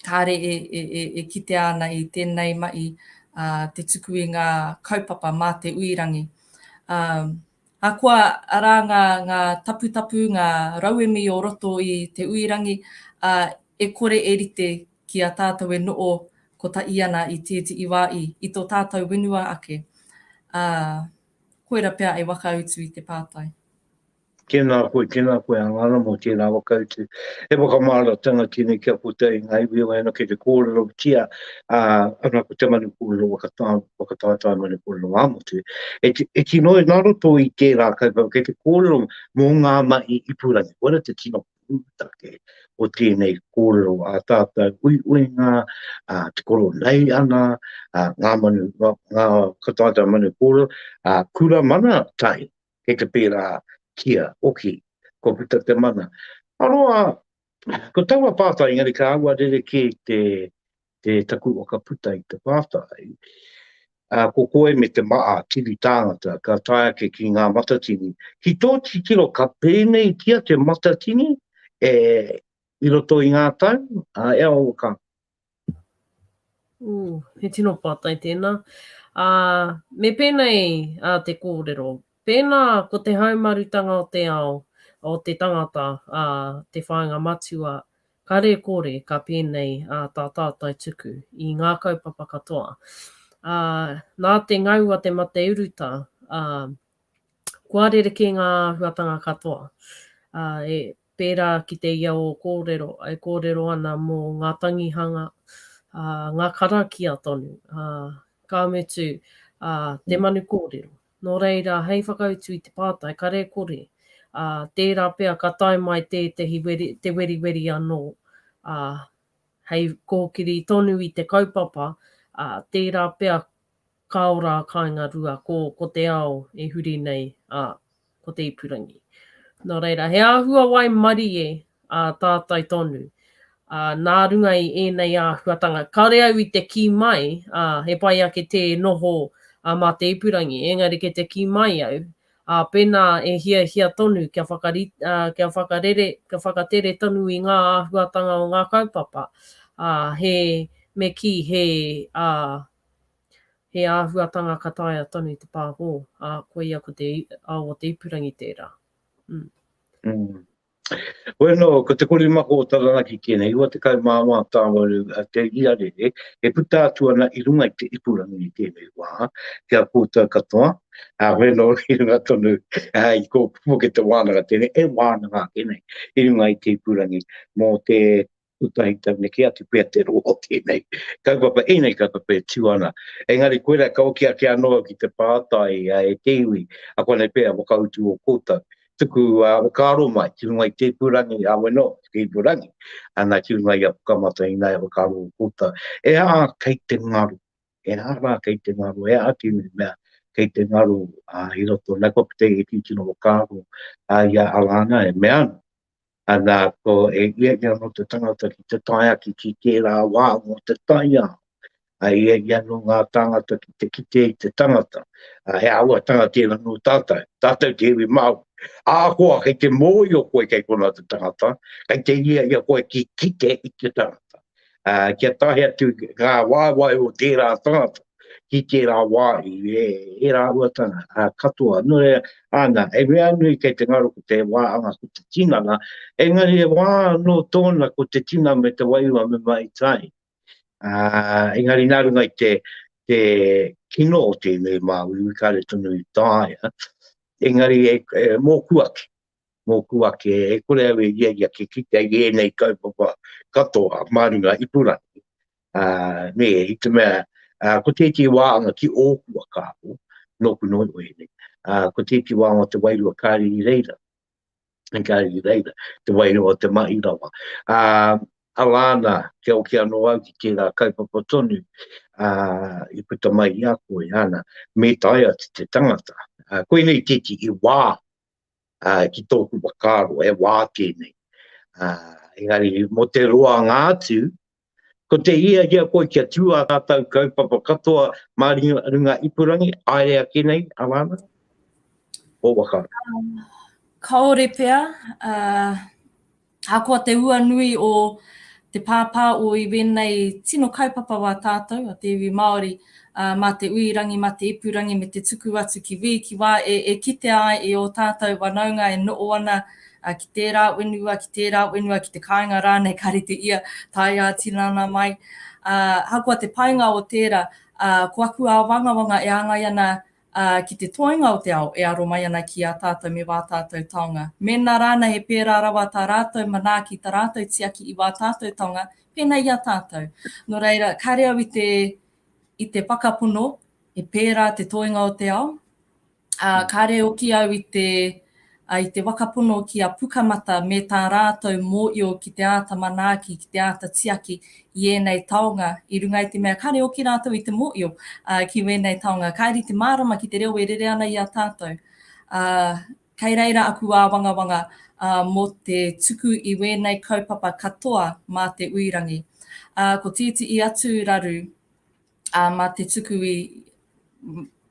kāre e, e, e, e kitea ana i tēnei mahi, ā, te tuku i ngā kaupapa mā te uirangi. Ā, Ahakoa arā ngā, ngā taputapu, ngā rauemi o roto i te uirangi, ā, e kore e rite ki a tātou e no'o kotahi ana i tētehi wā i, i tō tātou whenua ake. Ā, koira pea e whakautu i te pātai. Tēnā koe, tēnā koe a Ngana mō tērā whakautu. He whakamāratanga tēnei ki a koutou i ngā iwi o ēnā kei te kōrerotia, ā, ana ko te manu kōrero whakatā, whakataetae manu kōrero ā-motu. E, e tino nā roto i tērā kaupapa kei te kōrero mō ngā mahi ipurangi. Koira te tino pūtake o tēnei kōrero a tātou uiuinga, a te koro nei ana, a ngā manu, ngā, ngā whakataetae manu kōrero, a kura mana tahi. Kei te pērā kia oki, kua puta te mana. Aroa, ko taua pātai, engari ka aua rerekē te, te taku whakaputa i te pātai. Uh, ko koe me te maa tini tāngata ka tae ake ki ngā matatini. Ki tō titiro ka pēneitia te matatini e, i roto i ngā tau, uh, e ao ka. Ooh, he tino pātai tēnā. Ā, me pēnei ā, te kōrero, pēnā ko te haumarutanga o te ao, o te tangata, ā, te whāinga matua, kare kore ka pēnei ā, tā tātou tuku i ngā kaupapa katoa. Ā, nā te ngau a te mate urutā, ā, kua rerekē ngā āhuatanga katoa. Ā, e, pērā ki te ia o kōrero, e kōrero ana mō ngā tangihanga, ā, ngā karakia tonu, ā, ka mutu, ā, te manu kōrero. Nō reira, hei whakautu i te pātai, kare kore, ā, tērā pea ka tae mai tētehi weri, te weriweri anō, ā, hei kōkiri tonu i te kaupapa, ā, tērā pea Ka ora a Kāingarua, ko, ko te ao e huri nei, ā, ko te ipurangi. Nō reira, he āhua waimarie ā tātai tonu, ā, nā runga i ēnei āhuatanga. Kāore au i te kī mai, ā, he pai ake tē noho ā, mā te ipurangi, engari kei te kī mai au, ā, pēnā e hiahia tonu kia whakari, ā, kia whakarere, kia whakatere tonu i ngā āhuatanga o ngā kaupapa, ā, he, me kī, he, ā, He āhuatanga ka taea tonu te pāho, ā, koia ko te ao o te ipurangi tērā. Mm. Mm. Bueno, ko te korimako o Taranaki tēnei, 94 tāwaru te iarere, e puta atu ana i runga i te ipurangi i tēnei wā, ki a koutou katoa, a bueno, i runga tonu, i ko puke te wānanga tēnei, e wānanga ake nei, i runga i te ipurangi, mō te kotahi tau neke atu pea te roa o tēnei kaupapa, ēnei kaupapa e tū ana. Engari koirā ka oki ake anō au ki te pātai e te iwi, akoanei pea whakautu o koutou, tuku whakaaro mai ki runga i te ipurangi, awe no, te ipurangi, ana ki runga i a Pukamata inā e whakaaro o koutou. E aha kei te ngaro, e aha rā kei te ngaro, e aha tēnei mea kei te ngaro i roto, nā kua puta i te tino whakaaro i a Alana e mea ana. Ana, ko e ia ia anō te tangata ki te tae ake ki tērā wā mō te taiao. A ia ia anō ngā tāngata ki te kite i te tangata. A he āhuatanga tērā nō tātou, tātou te iwi Māori. Ahakoa kei te mōhio koe kei konā te tangata, kei te ia ia koe ki kite i te tangata. Ā, kia tae atu ngā waewae o tērā tangata ki tērā wāhi, e, ērā āhuatanga, ā, katoa. Nō reira, āna, he mea nui kei te ngaro ko te wāhanga ko te tinana, engari he wā anō tōna ko te tina me te wairua me mahi tahi. Ā, engari nā runga i te, te kino o tēnei māuiui, kāre tonu i taea, engari e, e, mōku ake, mōku ake, e kore au e hiahia ki kite i ēnei kaupapa katoa mā runga ipurangi, ā, nē, i te mea, ā, ko tētehi wāhanga ki ōku whakaaro, nōku noa iho ēnei, ā, ko tētehi wāhanga o te wairua kāre i reira, kāre i reira, te wairua o te mahi rawa. Ā, arā ana, kia oki anō au ki tērā kaupapa tonu, ā, i puta mai i a koe, ana, me tae atu te tangata. Ā, koinei tētehi wā ā, ki tōku whakaaro, he wā tēnei. Ā, engari, mō te roanga atu, ko te hiahia koe kia tū ā tātou kaupapa katoa mā runga ipurangi, haere ake nei, Alana? Ō whakaaro. Kāore pea, ā, Ahakoa te ua nui o te pāpā o i wēnei tino kaupapa wā tātou, a te iwi Māori, ā, mā te uirangi, mā te ipurangi me te tuku atu ki wī, ki wā e, e kitea ai e ō tātou whanaunga e noho ana, ā, ki tērā whenua, ki tērā whenua, ki te kāinga rānei ka rite ia tae ā-tinana mai. Ā, ahakoa te painga o tērā, ā, ko aku āwangawanga e āngai ana, ā, ki te toenga o te ao e aro mai ana ki a tātou me wā tātou taonga. Mēnā rānei he pērā rawa tā rātou manaaki, tā rātou tiaki i wā tātou taonga, pēnei i a tātou. Nō reira, kāre au i te, i te whakapono he pērā te toenga o te ao, ā, kāre hoki au i te, ā, i te whakapono ki a Pukamata me tā rātou mōio ki te āta manaaki, ki te āta tiaki i ēnei taonga i runga i te mea kāre hoki rātou i te mōio, ā, ki wēnei taonga, kāre i te mārama ki te reo e rere ana i a tātou. Ā, kei reira aku āwangawanga, ā, mō te tuku i wēnei kaupapa katoa mā te uirangi. Ā, ko tētehi atu raru, ā, mā te tuku i,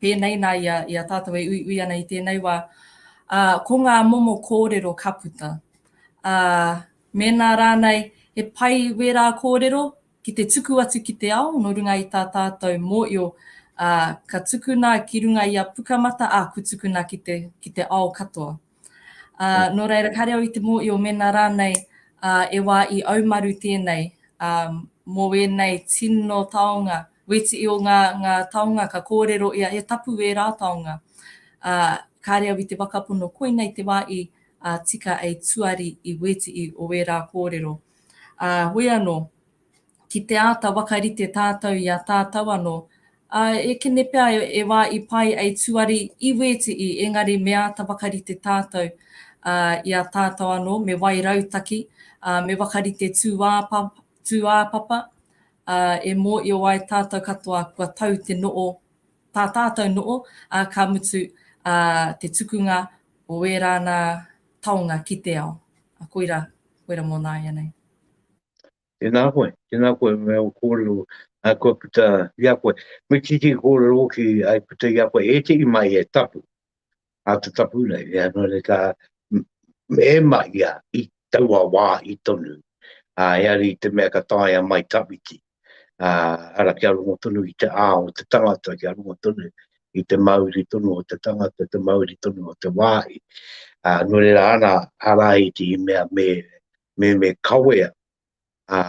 pēnei nā i a, i a tātou e uiui ana i tēnei wā, ā, ko ngā momo kōrero ka puta. Ā, mēnā rānei he pai wērā kōrero ki te tuku atu ki te ao nō runga i tā tātou mōio, ā, ka tukuna ki runga i a Pukamata, ā, ku tukuna ki te, ki te ao katoa. Ā, nō reira, kāre au i te mōio mēnā rānei, ā, e wā i aumaru tēnei, ā, mō ēnei tino taonga, wēti'i o ngā, ngā taonga ka kōrero ia, he tapu ērā taonga. Ā, kāre au i te whakapono koinei te wā i, ā, tika ei tuari i wēti'i o ērā kōrero. Ā, hoi anō, ki te āta whakarite tātou i a tātou anō, ā, e kene pea e, e wā i pai ei tuari i wēti'i, engari me āta whakarite tātou, ā, i a tātou anō, me wai rautaki, ā, me whakarite tūāpapa, tūāpapa, ā, e mōio ai tātou katoa kua tau te noo, tā tātou noo, ā, ka mutu, ā, te tukunga o ērā nā taonga ki te ao. Ā, koira, koira mō nāianei. Tēnā koe, tēnā koe me ō kōrero kua puta i a koe. Me titi kōrero hoki ai puta i a koe, ētehi mai he tapu, a te tapu nei, e anō nei ka e mahia i taua wā i tonu, ā, eari i te mea ka taea mai tawhiti, ā, ara kia rongo tonu i te ā o te tangata, kia rongo tonu i te mauri tonu o te tangata, te mauri tonu o te wāhi. Ā, nō reira ana, arā i te mea me, me, me kawea ā,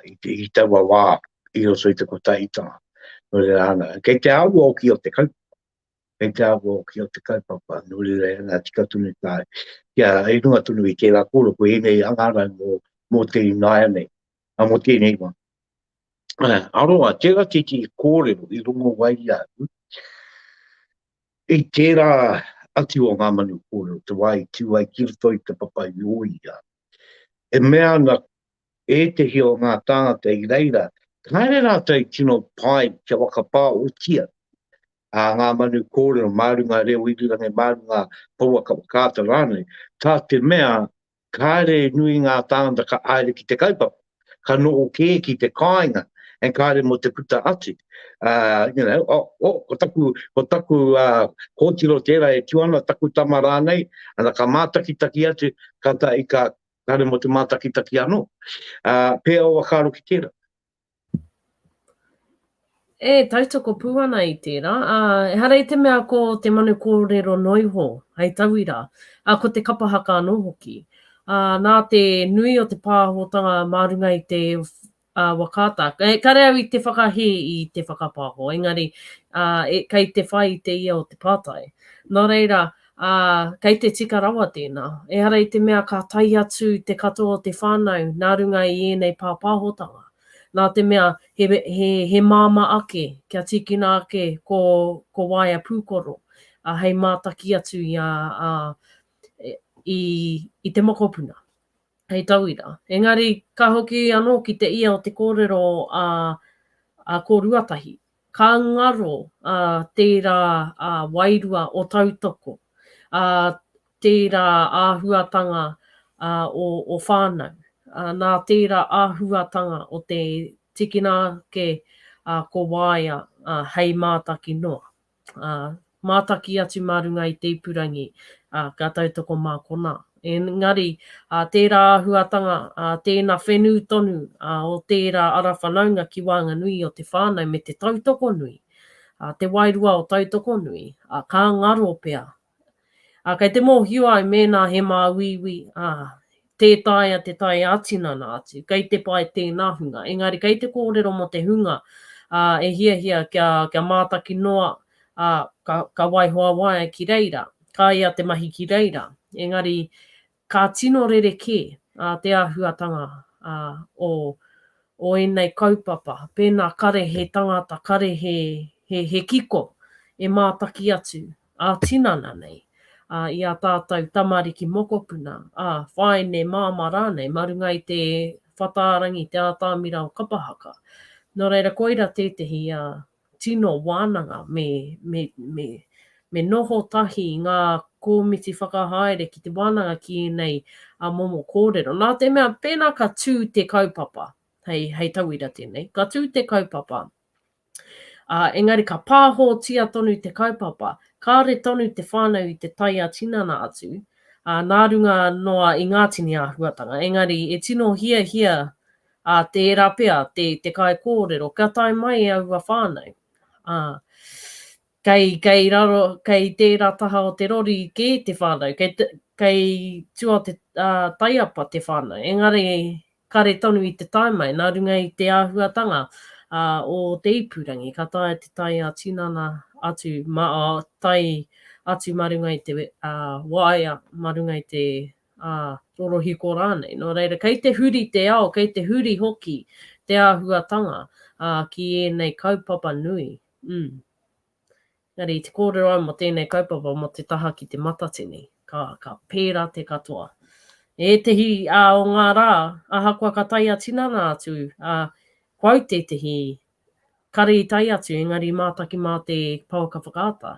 i, te, i taua wā i roto i te kotahitanga. Nō reira ana, kei te āhua hoki o te kaupapa, kei te āhua hoki o te kaupapa, nō reira ana tika tonu tā, kia i runga tonu i tērā kōrero, ko ēnei hangarau mō, mō te ināianei, ā, mō tēnei wā. Aroha, tērā tētehi kōrero i rongo ai au, i tērā atu o ngā manu kōrero, te wā i tū ai ki roto i te papa i Ōia, e mea ana ētehi o ngā tāngata i reira, kāre rātou i tino pai kia whakapāotia a ngā manu kōrero mā runga reo irirangi, mā runga pouaka whakaata rānei, tā te mea kāre nui ngā tāngata ka haere ki te kaupapa, ka noho kē ki te kāinga, and kāre mō te puta atu. Uh, you know, oh, oh, ko taku, ko taku uh, kōtiro tērā e tū ana, taku tama rānei, ana ka mātakitaki atu, ka ta, i ka, kāre mō te mātakitaki anō. Uh, pēa o whakaaro ki tērā? E tautoko pū ana i tērā, ā, ehara i te mea ko te manu kōrero noa iho hei tauira, ā, ko te kapa haka anō hoki. Ā, nā te nui o te pāhotanga mā runga i te ā, wakaata, e, kare au i te whakahē i te whakapāho, engari, ā, e, kei te whai i te ia o te pātai. Nō reira, ā, kei te tika rawa tēnā. Ehara i te mea ka tae atu te katoa o te whānau nā runga i ēnei pāpāhotanga. Nā te mea he, he, he māmā ake kia tīkina ake ko, ko waea pūkoro, ā, hei mātaki atu i a, a, i, i te mokopuna, hei tauira. Engari, ka hoki anō ki te ia o te kōrero a, a Kōruatahi, ka ngaro ā, tērā ā, wairua o tautoko, ā, tērā āhuatanga ā, o, o whānau. Ā, nā tērā āhuatanga o te tikina ake ā, ko waea ā, hei mātaki noa. Ā, mātaki atu mā runga i te ipurangi, ā, ka tautoko mā konā. Engari, ā, tērā āhuatanga, ā, tēnā whenū tonu, ā, o tērā ara whanaunga ki waenganui o te whānau me te tautoko nui, ā, te wairua o tautoko nui, ā, ka ngaro pea. Ā, kei te mōhio au mēnā he māuiui, ā, tē taea te tae ā-tinana atu, kei te pai tēnā hunga. Engari kei te kōrero mō te hunga, ā, e hiahia kia, kia mātaki noa, ā, ka, ka waiho a waea ki reira, ka ea te mahi ki reira. Engari, ka tino rerekē, ā, te āhuatanga, ā, o, o ēnei kaupapa, pēnā kare he tangata, kare he, he, he kiko e mātaki atu, ā-tinana nei, ā, i ā tātou tamariki mokopuna, ā, whāine, māmā rānei, mā runga i te whatārangi, te ātamira o kapa haka. Nō reira, koira tētehi, ā, tino wānanga me, me, me, me noho tahi ngā kōmiti whakahaere ki te wānanga ki ēnei, ā, momo kōrero. Nā te mea, pēnā ka tū te kaupapa, hei, hei tauira tēnei, ka tū te kaupapa, Ā, engari ka pāhōtia tonu te kaupapa, kāore tonu te whānau i te tae ā-tinana atu, ā, nā runga noa i ngā tini āhuatanga, engari e tino hiahia, ā, tērā pea te, te kaikōrero kia tae mai aua whānau. Ā, kei, kei raro, kei tērā taha o te rori kē te whānau, kei, kei tua o te, ā, taiapa te whānau, engari kare tonu i te tae mai, nā runga i te āhuatanga o te ipurangi, ka taea te tae ā-tinana atu, mā, tae atu mā runga i te waea, mā runga i te rorohiko rānei. Nō reira, kei te huri te ao, kei te huri hoki te āhuatanga ki ēnei kaupapa nui. Mm. Engari, i te kōrero au mō tēnei kaupapa mō te taha ki te Matatini, ka, ka pērā te katoa. Ētehi ā, o ngā rā, ahakoa ka tae a-tinana atu, ā, ko au tētehi, kare i tae atu, engari mātaki mā te pouaka whakaata.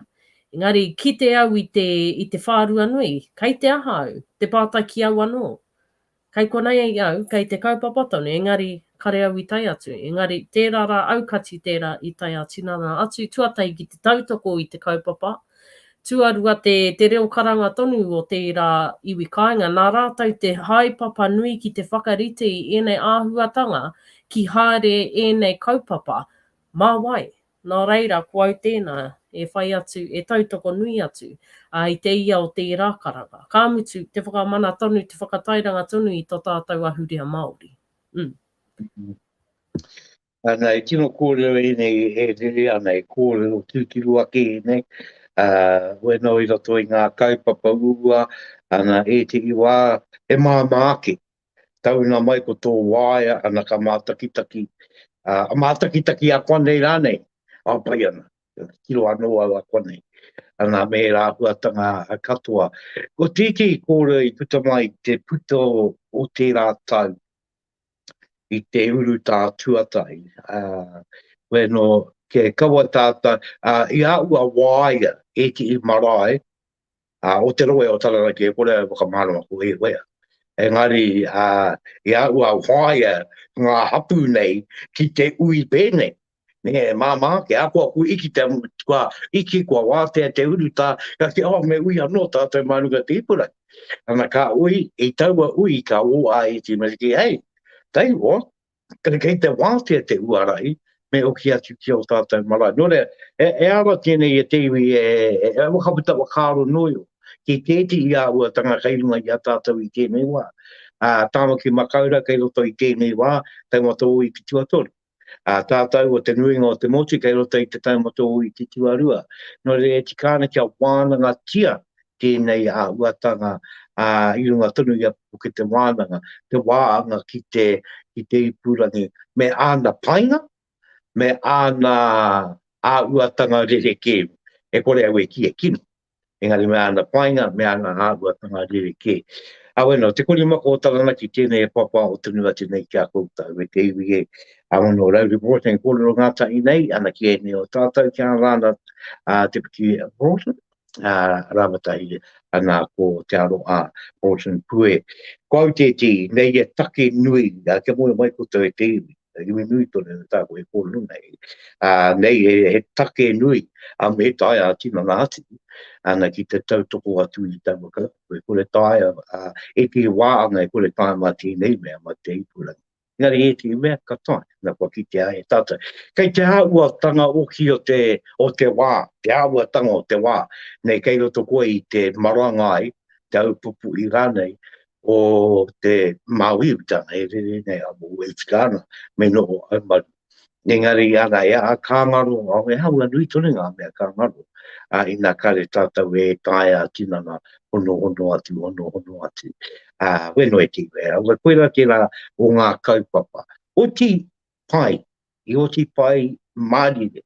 Engari, kite au i te, i te whārua nui, kei te aha au? Te pātai ki au anō. Kei konei au, kei te kaupapa tonu, engari kare au i tae atu. Engari, tērā rā aukati tērā i tae ā-tinana atu, tuatahi ki te tautoko i te kaupapa, tuarua te, te reo karanga tonu o tērā iwi kāinga, nā rātou te haepapa nui ki te whakarite i ēnei āhuatanga ki haere ēnei kaupapa, mā wai? Nā reira, ko au tēnā e whai atu, e tautoko nui atu, ā, i te ia o tērā karanga. Ka mutu, te whakamana tonu, te whakatairanga tonu i tō tātou ahurea Māori. Mm. Ana, e tino kōrero ēnei e rere ana, e kōrero tūturu ake ēnei, ā, wēnō i roto i ngā kaupapa uua, ana, ētehi wā, he māmā ake tauna mai ko tō waea ana ka mātakitaki, ā, mātakitaki a konei rānei, ā, pai ana, tiro anō au a konei, ana me ērā āhuatanga katoa. Ko tētehi kōrero i puta mai te puta o tērā tau i te urutā tuatahi, ā, wēnō, ke kaua tātou, ā, i a ua waea ētehi marae, ā, o te rohe o Taranaki, e kore au e whakamārama ko ēwhea. Engari, ā, i a ua whāia ngā hapū nei ki te ui pēnei, nē, e māmā ake, ahakoa kua iki te, kua iki, kua wātea te urutā, ka kī, oh, me ui anō tātou mā runga te ipurangi. Ana, ka ui, i taua ui ka ō a ētehi mea ki, hei, tell you what, Kei te wātea te huarahi, me hoki atu ki ō tātou marae. Nō reira, e, e ara tēnei e te iwi e, e, e whakaputa whakaaro noio ki tētehi āhuatanga kei runga i a tātou i tēnei wā. Ā, Tāmaki Makaurau kei roto i tēnei wā, taumata ōiti tuatoru. Ā, tātou o te nuinga o te motu kei roto i te taumata ōiti tuarua. Nō reira, e tika ana kia wānangatia tēnei āhuatanga, ā, i runga tonu i a Puke Te Wānanga, te wāanga ki te, ki te ipurangi, me āna painga, me āna āhuatanga rerekē. E kore au e kī e kino, engari me āna painga, me āna āhuatanga rerekē. Ā, bueno, te korimako o Taranaki tēnei e pāpāho tonu atu nei ki a koutou, e te iwi e, ā, bueno, Rauri Broughton e kōrero ngātahi nei, ana ki ēnei o tātou, ki a Rāna, ā, Te Piki Broughton, ā, Rāmatahi ana ko Te Aroha Broughton Pue. Ko au tētehi, nei e take nui, ā, kia moe mai koutou e te iwi, iwi nui tonu na tāku e kōrero nei, ā, nei he, he take nui, ā, me taea a tinana atu, ana ki te tautoko atu i taua kaupapa, e kore taea, ā, ētehi wā ana e kore taea mā tēnei mea, mā te ipurangi. Engari ētehi mea ka taea, nā kua kitea e tātou. Kei te āhuatanga hoki o te, o te wā, te āhuatanga o te wā, nei kei roto koe i te marangai, te aupupuhi rānei, o te māuiuitanga e rere nei a mō e tika ana, me noho haumaru. Engari ana, e a ka ngaro, e āhua nui tonu ngā mea ka ngaro, ā, ina kare tātou e taea tinana honohono atu, honohono atu. Ā, weno e te iwi, aua koira tērā o ngā kaupapa. Oti pai, i oti pai mārire,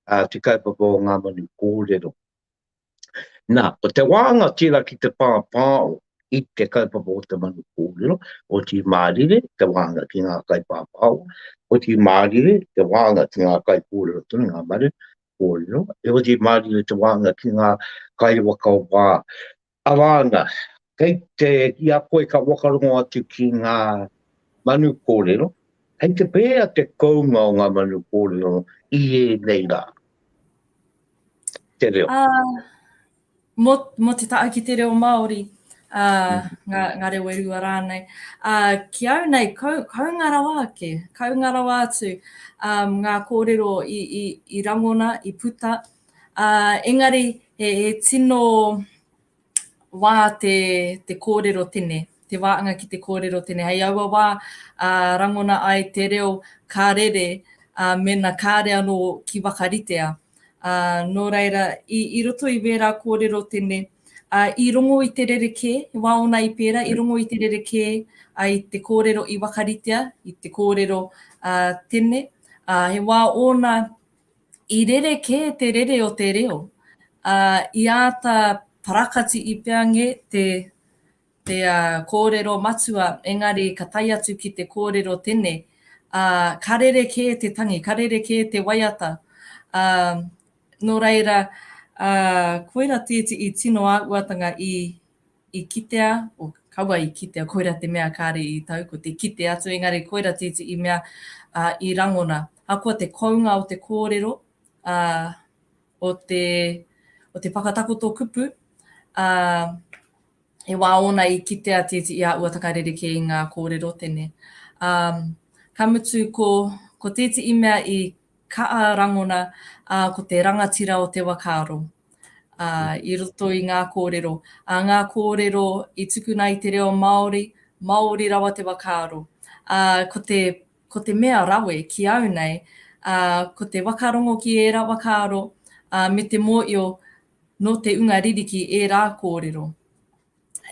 ā, te kaupapa o ngā manu kōrero. Nā, ko te wānga tērā ki te pāpāo i te kaupapa o te manu kōrero, oti mārire te wānga ki ngā kaipāpāo, oti mārire te wānga ki ngā kaikōrero tonu, ngā manu kōrero, e oti mārire te wānga ki ngā kaiwhakawā. Arā ana, kei te, i a koe ka whakarongo atu ki ngā manu kōrero, kei te pēhea te kounga o ngā manu kōrero i ēnei rā? Te reo. Uh, mō, mō te taha ki te reo Māori, uh, ngā, ngā reo e rua rānei. Uh, ki au nei, kau, kounga rawa ake, kounga rawa atu um, ngā kōrero i, i, i rangona, i puta. Uh, engari, he, he tino wā te, te kōrero tene, te wāanga ki te kōrero tene. Hei aua wā, uh, rangona ai te reo ka rere, uh, mena kāre anō ki whakaritea. Uh, nō reira, i, i roto i wērā kōrero tene, uh, i rongo i te rerekē, he wā ōna i pērā, i rongo i te rerekē uh, i te kōrero i whakaritea, i te kōrero uh, tene. Uh, he wā ōna I rerekē te rere o te reo, ā, i āta parakati i peange te, te kōrero matua, engari ka tae atu ki te kōrero tene, ā, ka rerekē te tangi, ka rerekē te waiata. Ā, nō reira, ā, koira tētehi tino āhuatanga i, i kitea, o, kaua i kitea, koira te mea kāre i tau, ko te kite atu, engari koira tētehi mea ā, i rangona. Ahakoa te kounga o te kōrero, ā, o te, o te whakatakoto kupu, ā, he wā ōna i kitea tētehi āhuatanga rerekē i ngā kōrero tene. Ā, ka mutu ko, ko tētehi mea i Kaa rangona, ā, ko te rangatira o te whakaaro, ā, i roto i ngā kōrero. Ā, ngā kōrero i tukuna i te reo Māori, Māori rawa te whakaaro. Ā, ko te, ko te mea rawe ki au nei, ā, ko te whakarongo ki ērā whakaaro, ā, me te mōio nō te unga ririki ērā kōrero.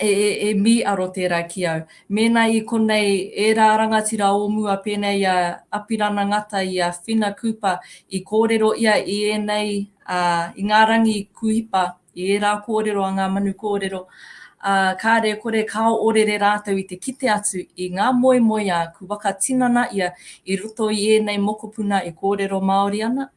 E, e, e mīaro tērā ki au. Mēnā i konei ērā rangatira o mua pēnei i a Apirana Ngata, i a Whina Cooper, i kōrero ia i ēnei, ā, i ngā rangi kūhipa, i ērā kōrero a ngā manu kōrero, ā, kāre e kore ka orere rātou i te kite atu i ngā moemoeā ku whakatinana ia i roto i ēnei mokopuna e kōrero Māori ana.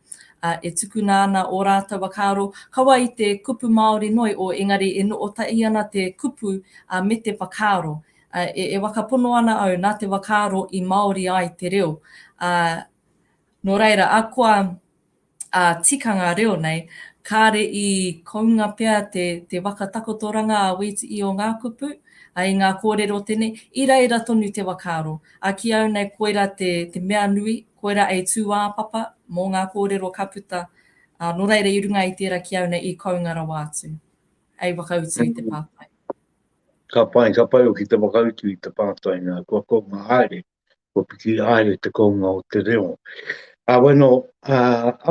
ā, e tukuna ana ō rātou whakaaro, kaua i te kupu Māori noi o engari e nootahi ana te kupu ā, me te whakaaro. Ā, e, e whakapono ana au nā te whakaaro i Māori ai te reo. Ā, nō reira, akoa ā, tikanga reo nei, kāre i kounga pea te, te whakatakotoranga a Wīti'i o ngā kupu, ā, i ngā kōrero tēnei, i reira tonu te whakaaro. Ā, ki au nei koira te, te mea nui, Koirā ei tūāpapa mō ngā kōrero ka puta, ā, nō reira i runga i tērā ki au nei i kounga rawa atu, hei whakautu i te pātai. Ka pai, ka pai hoki te whakautu i te pātai nā, kua kounga haere, kua piki haere te kounga o te reo. Ā, bueno, ā,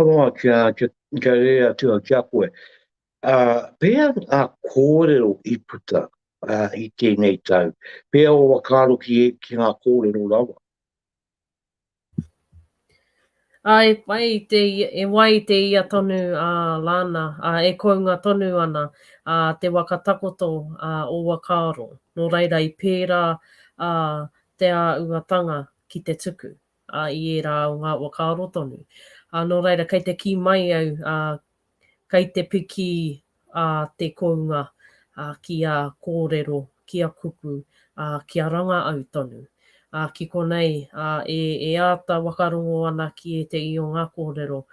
aroha kia, kia, kia rere atu au ki a koe. Ā, pēhea ngā kōrero i puta, ā, i tēnei tau? Pēhea ō whakaaro ki, ki ngā kōrero rawa? Ā, e whai i te ia, e wai i te ia tonu a Lana, ā, e kounga tonu ana ā, te waka takoto ā, o Wakaaro. Nō reira i pērā ā, te āuatanga ki te tuku ā, i ērā o ngā whakaaro tonu. Ā, nō reira kei te kī mai au ā, Kei te piki a te kounga ki a kōrero, ki a kupu, ki a ranga au tonu. Ki konei e āta whakarongo ana ki ētehi o ngā kōrero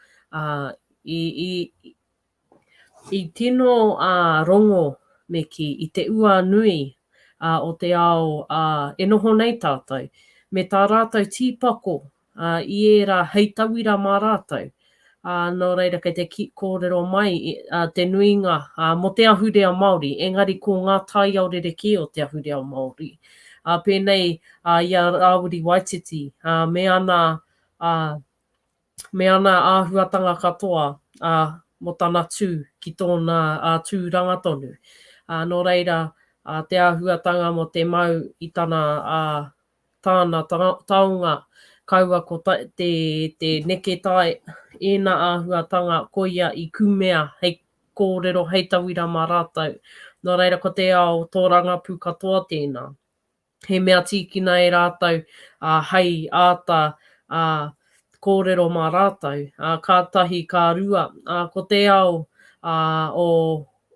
i tino rongo me kī, i te ua nui o te ao e noho nei tātou. me tā rātou tīpako ā, i ērā hei tauira mā rātou. Ā, nō reira kei te ki, kōrero mai ā, te nuinga ā, mō te ahurea Māori, engari ko ngā taiao rerekē o te ahurea Māori. Ā, pēnei ā, i a Rāwiri Waititi ā, me ana, ā, me ana āhuatanga katoa ā, mō tana tū ki tōna ā, tūranga tonu. Ā, nō reira, ā, te āhuatanga mō te mau i tana ā, tāna taonga, kaua ko te, te neketai, ēnā āhuatanga koia i kumea hei kōrero, hei tauira mā rātou. Nō reira ko te ao tōrangapū katoa tēnā. He mea tīkina e rātou, ā, hei āta, ā, kōrero mā rātou, ā, kātahi ka rua, ā, ko te ao, ā, o,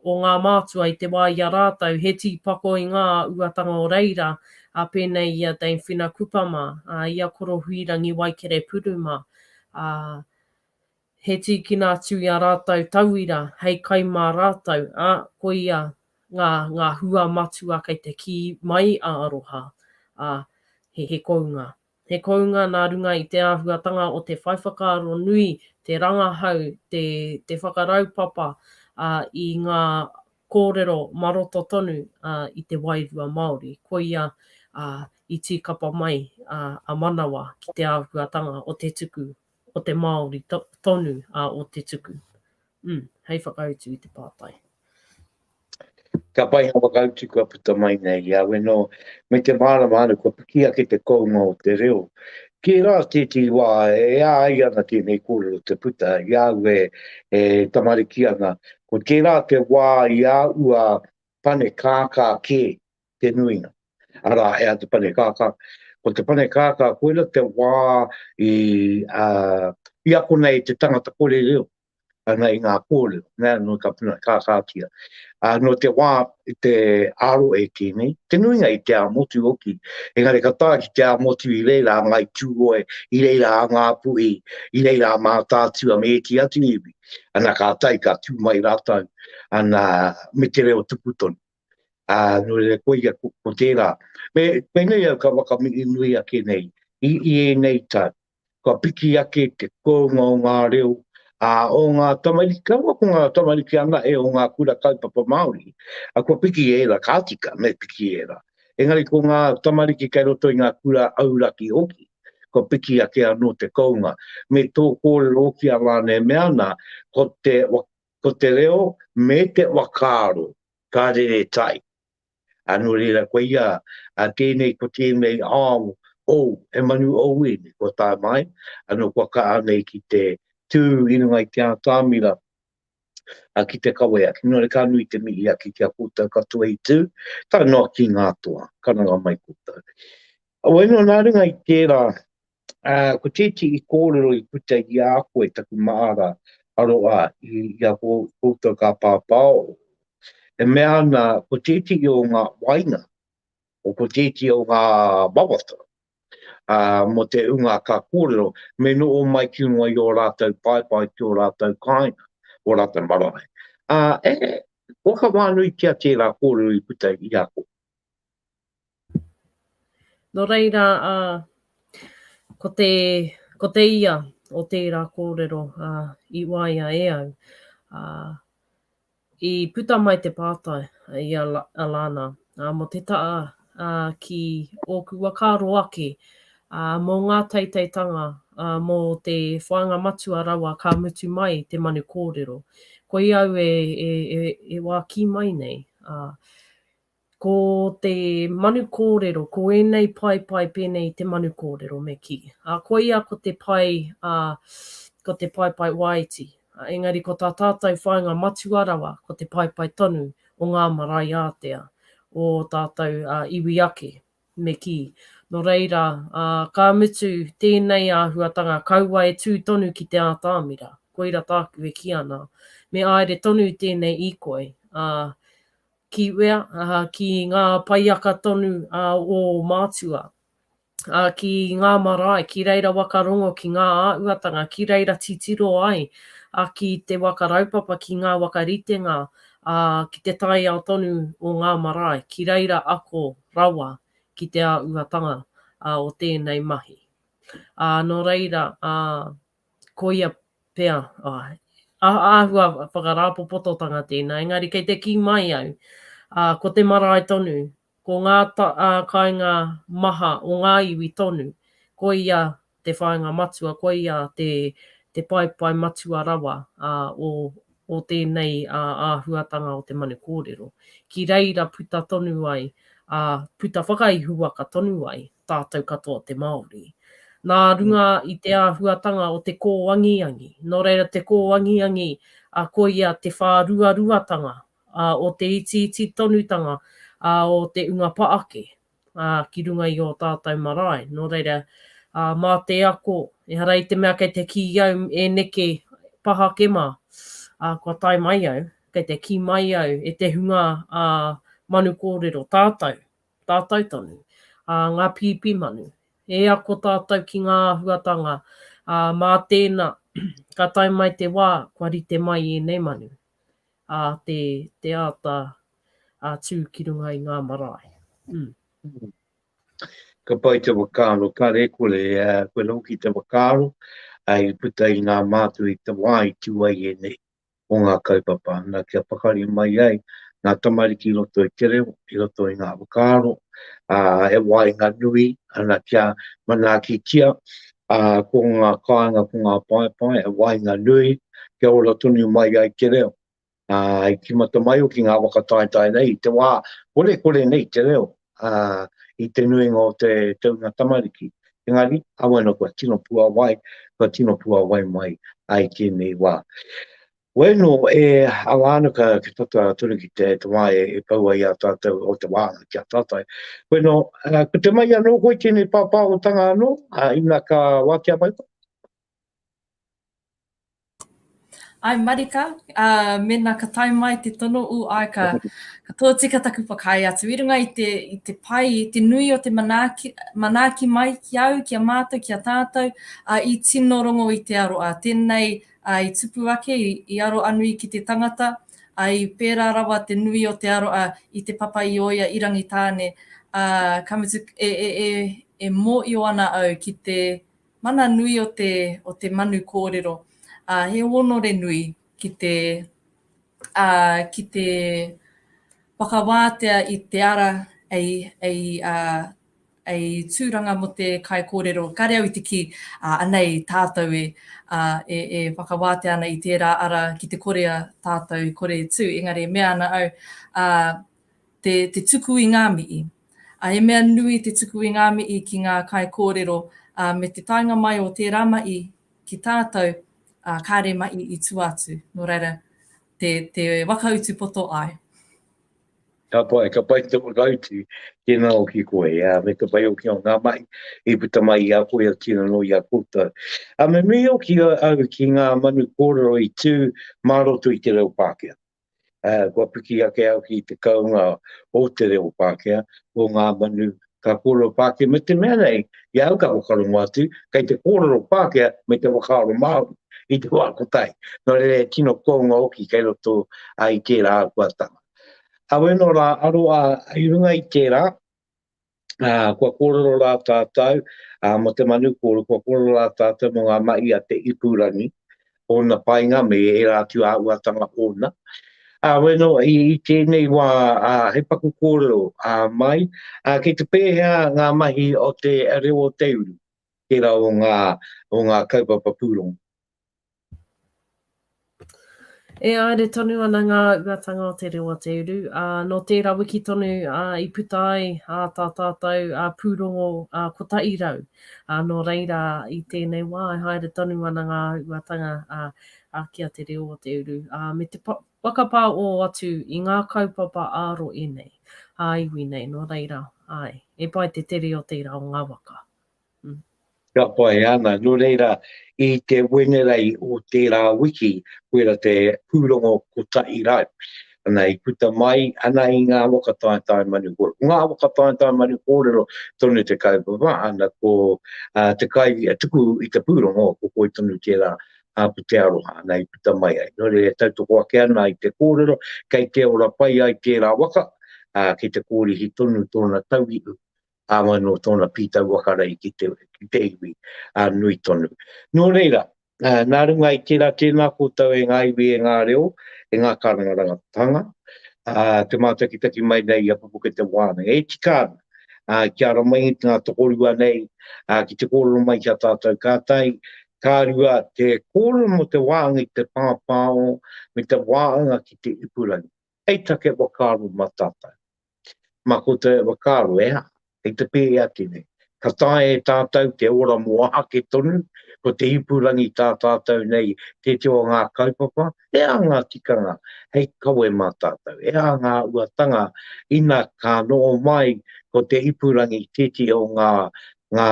o ngā mātua i te wā i a rātou, he tīpako i ngā uatanga o reira, ā, pēnei i a Dame Whina Kupa mā, ā, i a Koro Huirangi Waikere Puru mā, ā, he tīkina atu i a rātou tauira hei kai mā rātou, ā, koia ngā, ngā hua matua kei te kī mai a Aroha, ā, he, he kounga. He kounga nā runga i te āhuatanga o te whai whakaaro nui, te rangahau, te, te whakaraupapa ā, i ngā kōrero mā roto tonu ā, i te wairua Māori. Koia ā, i tīkapa mai ā, a Manawa ki te āhuatanga o te tuku, o te Māori tonu ā, o te tuku. Mm, hei whakautu i te pātai. Ka pai ngā whakautu kua puta mai nei i a Weno, me te mārama ana kua piki ake te kounga o te reo. Ki rā tētehi wā e āi ana tēnei kōrero te puta i a au e, e tamariki ana, ko tērā te wā i a ua pane kākā kē te nuinga. Arā, he aha te pane kākā? Ko te pane kākā, koira te wā i, uh, i ako nei te tangata kore reo ana i ngā kōrero, nē, nō ka puna kākātia. Ā, nō te wā i te aro e tēnei, te nuinga i te ā-motu hoki, engari ka tae ki te ā-motu i reira a Ngāi Tūhoe, i reira a Ngāpuhi, i reira a Mātaatua me ētehi atu iwi, ana ka tae ka tū mai rātou, ana, me te reo tupu tonu. Ā, nō reira koia ko, ko tērā. Me, pēnei au ka whakamihi nui ake nei i, i ēnei tau. Kua piki ake te kounga o ngā reo, ā, o ngā tamariki, kaua ko ngā tamariki anahe o ngā kura kaupapa Māori, ā, kua piki ērā, ka tika, me piki ērā. Engari ko ngā tamariki kei roto i ngā kura auraki hoki, kua piki ake anō te kounga. Me tō kōrero hoki a Lana e mea ana, ko te, ko te reo me te whakaaro ka rere tai. Ā, nō reira, koia, ā, tēnei, ko tēnei ao ou, he manu ou ēnei, kua tae mai, anō kua kaha nei ki te tū i runga i te ātamira, ā, ki te kawe ake. Nō reira, ka nui te mihi ake ki a koutou katoa i tū, tae noa ki ngā toa, karanga mai koutou. Wai noa, nā runga i tērā, ā, ko tētehi kōrero i puta i a koe taku mahara aroha i, i a koutou kā pāpāoho, e mea ana ko tētehi o ngā wainga, o ko tētehi o ngā wawata, ā, mō te hunga ka kōrero, me noho mai ki runga i ō rātou paepae, ki ō rātou kāinga, ō rātou marae. Ā, e, whakawānuitia tērā kōrero i puta i a koe. Nō reira, ā, ko te, ko te ia o tērā kōrero, ā, i waia e au, ā, i puta mai te pātai i a Alana, ā, mō te taha, ā, ki ōku whakaaro ake, ā, mō ngā teiteitanga, ā, mō te whāinga matua rawa ka mutu mai te manu kōrero. Koia au e, e, e, e wākī mai nei, ā, Ko te manu kōrero, ko ēnei paepae pēnei i te manu kōrero me kī. Ā, koia ko te pae, ā, ko te paepae wāiti. Engari ko tā tātou whāinga matua rawa, ko te paepae tonu o ngā marae ātea, o tātou iwi ake, me kī. Nō reira, ā, ka mutu tēnei āhuatanga kaua e tū tonu ki te ātamira. Koira tāku e kī ana. Me āere tonu tēnei īkoi, ā, ki wea, ā, ki ngā paiaka tonu ā ō mātua, ā, ki ngā marae, ki reira waka rongo ki ngā āhuatanga, ki reira titiro ai, ā, ki te waka raupapa, ki ngā waka ritenga, ā, ki te taiao tonu o ngā marae, ki reira ako rawa ki te āhuatanga. o tēnei mahi. Ā, nō reira, ā, koia pea, āe, āhua whakarāpopototanga tēnā, engari kei te kī mai au, ā, ko te marae tonu, ko ngā kāinga maha o ngā iwi tonu, koia te whāinga matua, koia te, te paepae matua rawa, ā, o, o tēnei āhuatanga o te manu kōrero. Ki reira puta tonu ai, ā, puta whakaihuwaka tonu ai tātou katoa te Māori. Nā runga i te āhuatanga o te kōangiangi, nō reira te kōangiangi, ā, koia te whāruaruatanga, ā, o te itiiti tonutanga, ā, o te unga paake, ā, ki runga i ō tātou marae. Nō reira, ā, mā te ako, ehara i te mea kei te kī au e neke pahake mā, ā, kua tae mai au, kei te kī mai au e te hunga, ā, manu kōrero, tātou, tātou tonu, ā, ngā pīpī manu. E ako tātou ki ngā āhuatanga, ā, mā tēnā, ka tae mai te wā kua rite mai ēnei manu, ā, te, te āta ā, tū ki runga i ngā marae. Mm. Ka pai te whakaaro, kāre e kore, koe hoki te whakaaro, i puta i ngā mātua i te wā i tū ai ēnei o ngā kaupapa, ana kia pakari mai ai ngā tamariki i roto i te reo, i roto i ngā whakaaro, ā, he waenga nui, ana kia manaakitia, ā, ko ngā kāinga, ko ngā paepae, he waenga nui, kia ora tonu mai ai te reo. Ā, i tīmata mai hoki ngā waka taetae nei i te wā korekore nei te reo, ā, i te nuinga o te te hunga tamariki. Engari, awena kua tino puāwai, kua tino puāwai mai ai tēnei wā. Bueno, e ala ana ka ka tata tonu ki te, te wā e, e pau ai a tātou o te wā ki a tātou. Bueno, uh, ko te mai anō koe tēnei pāpāhotanga anō, uh, ina ka wātea mai koe? Ai marika, ā, mēnā ka tae mai te tono ū ai ka, ka tōtika taku whakaae atu i runga i te, i te pai, i te nui o te manaaki, manaaki mai ki au, ki a mātou, ki a tātou, ā, i tino rongo i te aroā. Tēnei, ā, i tupu ake, i, i aro anui ki te tangata, ā, i pērā rawa te nui o te aroā i te papa i oia i Rangitāne, ā, ka mutu, e, e, e, e mōio ana au ki te, Mana nui o te, o te manu kōrero. Ā, he hōnore nui ki te, ā, ki te whakawātea i te ara ei, ei, ā, ei tūranga mō te kaikōrero. Kāre au i te kī, ā, anei tātou e, ā, e, e whakawātea ana i tērā ara ki te kore a tātou i kore e tū, engari e mea ana au, ā, te, te tuku i ngā mihi. Ā, he mea nui te tuku i ngā mihi ki ngā kaikōrero, ā, me te taenga mai o tērā mahi ki tātou, ā, kāre mahi i tua atu. Nō reira, te, te whakautu poto āe. Ka pai, ka pai te whakautu, tēnā hoki koe, ā, me te pai hoki o ngā mahi i puta mai i a koe, otirā anō i a koutou. Ā, me mihi hoki au ki ngā manu kōrero i tū mā roto i te reo Pākehā. Kua piki ake au ki te kounga o te reo Pākehā, o ngā manu ka kōrero Pākehā, me te mea nei, i a au ka whakarongo atu, kei te kōrero Pākehā me te whakaaro Māori i te wā kotahi. Nō reira, he tino kounga hoki kei roto i tērā āhuatanga. Heoi rā, aroā i runga i tērā, ā, kua kōrero rā tātou ā, mō te manu kōrero, kua kōrero rā tātou mō ngā mahi a te ipurangi, ōna painga me ērā atu āhuatanga ōna. Ā, bueno, i, i tēnei wā, ā, he paku kōrero ā, mai, ā, kei te pēhea ngā mahi o te reo o te uru, tērā o ngā, o ngā kaupapa pūrongo? E haere tonu ana ngā uatanga o te reo o te uru, ā, nō tērā wiki tonu ā, i puta ai ā, tā tātou ā, pūrongo ā, 100. Ā, nō reira, i tēnei wā e haere tonu ana ngā uatanga ā, ā, ki a te reo o te uru, ā, me te whakapāō atu i ngā kaupapa ā-rohe nei, ā-iwi nei, nō reira, āe, e pai te tere o tērā o ngā waka. Mm. Ka pai ana, nō reira, i te Wenerei o tērā wiki, koira te pūrongo 100. Ana, i puta mai ana i ngā waka taetae manu kōrero. Ko ngā waka taetae manu kōrero tonu te kaupapa, ana ko uh, te kai tuku i te pūrongo, ko koe tonu tērā a ko te aroha, ana i puta mai ai. Nō reira, e tautoko ake ana i te kōrero, kei te ora pai ai tērā waka, uh, kei te kōrihi tonu tōna tauihu. Ā, mai nō tōna pītau wakarei ki te, ki te iwi, ā, nui tonu. Nō reira, nā runga i tērā, tēnā koutou e ngā iwi, e ngā reo, e ngā kārangarangatanga, ā, te mātakitaki mai nei i a Pupuke Te Wānanga. E tika ana, ā, kia ara mai ngā tokorua nei, ā, ki te kōrero mai ki a tātou kātahi, ka rua te kōrero mō te wāanga i te pāpāo me te wāanga ki te ipurangi. Hei take whakaaro mā tātou. Mā koutou e whakaaro, e aha, kei te pēhea tēnei? Ka taea e tātou te ora mō ake tonu, ko te ipurangi tā tātou nei tētehi o ngā kaupapa, he aha ngā tikanga hei kawe mā tātou, he aha ngā uatanga ina ka noho mai ko te ipurangi tētehi o ngā, ngā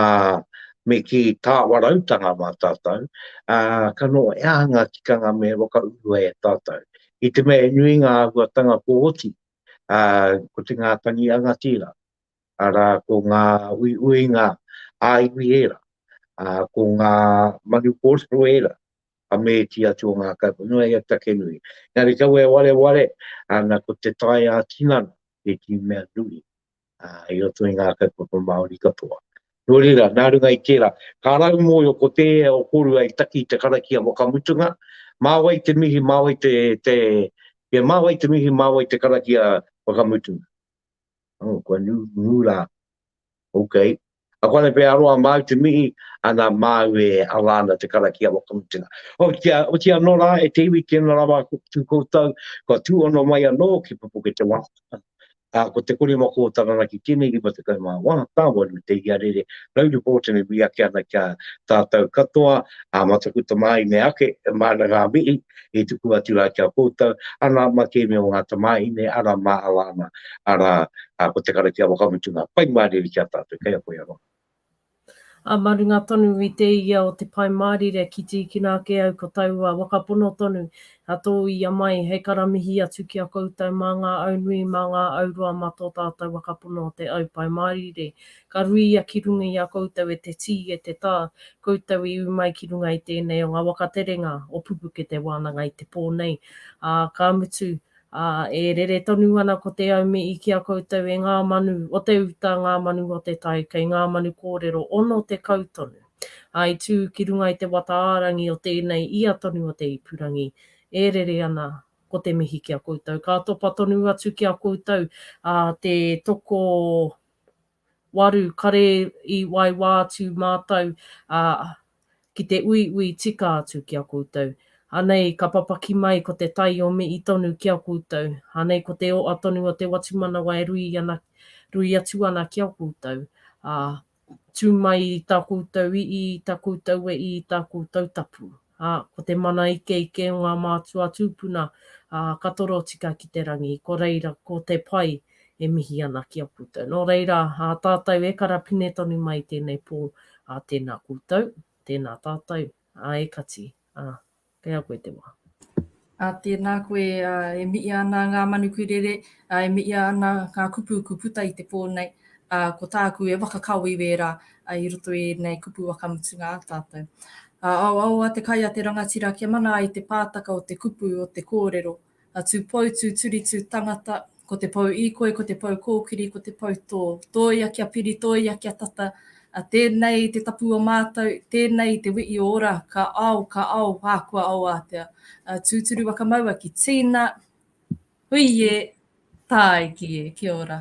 me kī tāwarautanga mā tātou, ā, ka noho he aha ngā tikanga me whakaurua e tātou. I te mea he nui ngā āhuatanga kua oti, ā, ko te ngā tangianga tērā, arā, ko ngā uiuinga ā-iwi ērā, ā, ko ngā manu kōrero ērā, a me ētehi atu o ngā kaupapa. Nō reira, take nui. Engari kaua e wareware, ana, ko te tae ā-tinana tētehi mea nui, ā, i roto i ngā kaupapa Māori katoa. Nō reira, nā runga i tērā, ka rau mōhio ko tēhea o kōrua i taki i te karakia whakamutunga, mā wai te mihi, mā wai te, te, ia mā wai te mihi, mā wai te karakia whakamutunga. Oh, kua nū, nū rā. Ok. A koane pea aroa māu te mihi, ana māu e ala ana te karakia whakamutunga. Otia, otia anō rā e te iwi, tēnā rawa tū koutou, kua tūhono mai anō ki Pupuke te Wānanga. Ā, ko te korimako o Taranaki tēnei 54, tāwaru te iarere, rauru pōtene nui ake ana ki a tātou katoa, ā, mā taku tamāhine ake, māna ngā mihi i tuku atu rā ki a koutou, ana mā kēne o ngā tamāhine, arā mā Alana, arā, ko te karakia whakamutunga, pai mārire ki a tātou, kei a koe anō. Ā, mā runga tonu i te ia o te Pai Mārire ki tīkina ake au ko taua waka pono tonu a tō ia mai hei karamihi atu ki a koutou mā ngā au nui, mā ngā au roa mā tō tātou waka pono o te au Pai Mārire. Ka ruia ki runga i a koutou e te tī, e te tā, koutou i ū mai ki runga i tēnei o ngā waka terenga o Pupuke te wānanga i te pō nei. Ā, ka mutu, Ā, e rere tonu ana ko te aumihi ki a koutou e ngā manu o te uta, ngā manu o te tai, kei ngā manu kōrero 60 tonu. Ā, i tū ki runga i te wata-ā-rangi o tēnei ia tonu o te ipurangi, e rere ana ko te mihi ki a koutou. Ka topa tonu atu ki a koutou, ā, te toko waru kare i waiwā atu mātou, ā, ki te uiui tika atu ki a koutou. Anei ka papaki mai ko te tai o mihi tonu ki a koutou. Anei ko te oa tonu o te whatumanawa e rui ana, rui atu ana ki a koutou. Ā, tū mai i tā koutou ii, i tā koutou wehi, i tā koutou tapu. Ā, ko te mana ikeike o ngā mātua tūpuna, ā, ka toro tika ki te rangi, ko reira, ko te pai e mihi ana ki a koutou. Nō reira, ā tātou e karapine tonu mai i tēnei pō, ā, tēnā koutou, tēnā tātou, ā, e kati, ā, kei a koe te wā. Ā, tēnā koe, ā, e miia ana ngā manu kurere, ā, e miia ana ngā kupu ku puta i te pō nei, ā, ko tāku e whakakao i wērā, ā, i roto i ēnei kupu whakamutunga a tātou. Ā, ao ao a te kai a te rangatira kia mana ai te pātaka o te kupu, o te kōrero, A tū pou, tū turi, tū tangata, ko te pou īkoi, ko te pou kōkiri, ko te pou tō. Tōia kia piri, tōia kia tata, a tēnei te tapu o mātou, tēnei te wii o ora, ka ao, ka ao, ā, kua ao ātea. A tūturu whakamaua ki tīna, hui e, tāiki e, kia ora.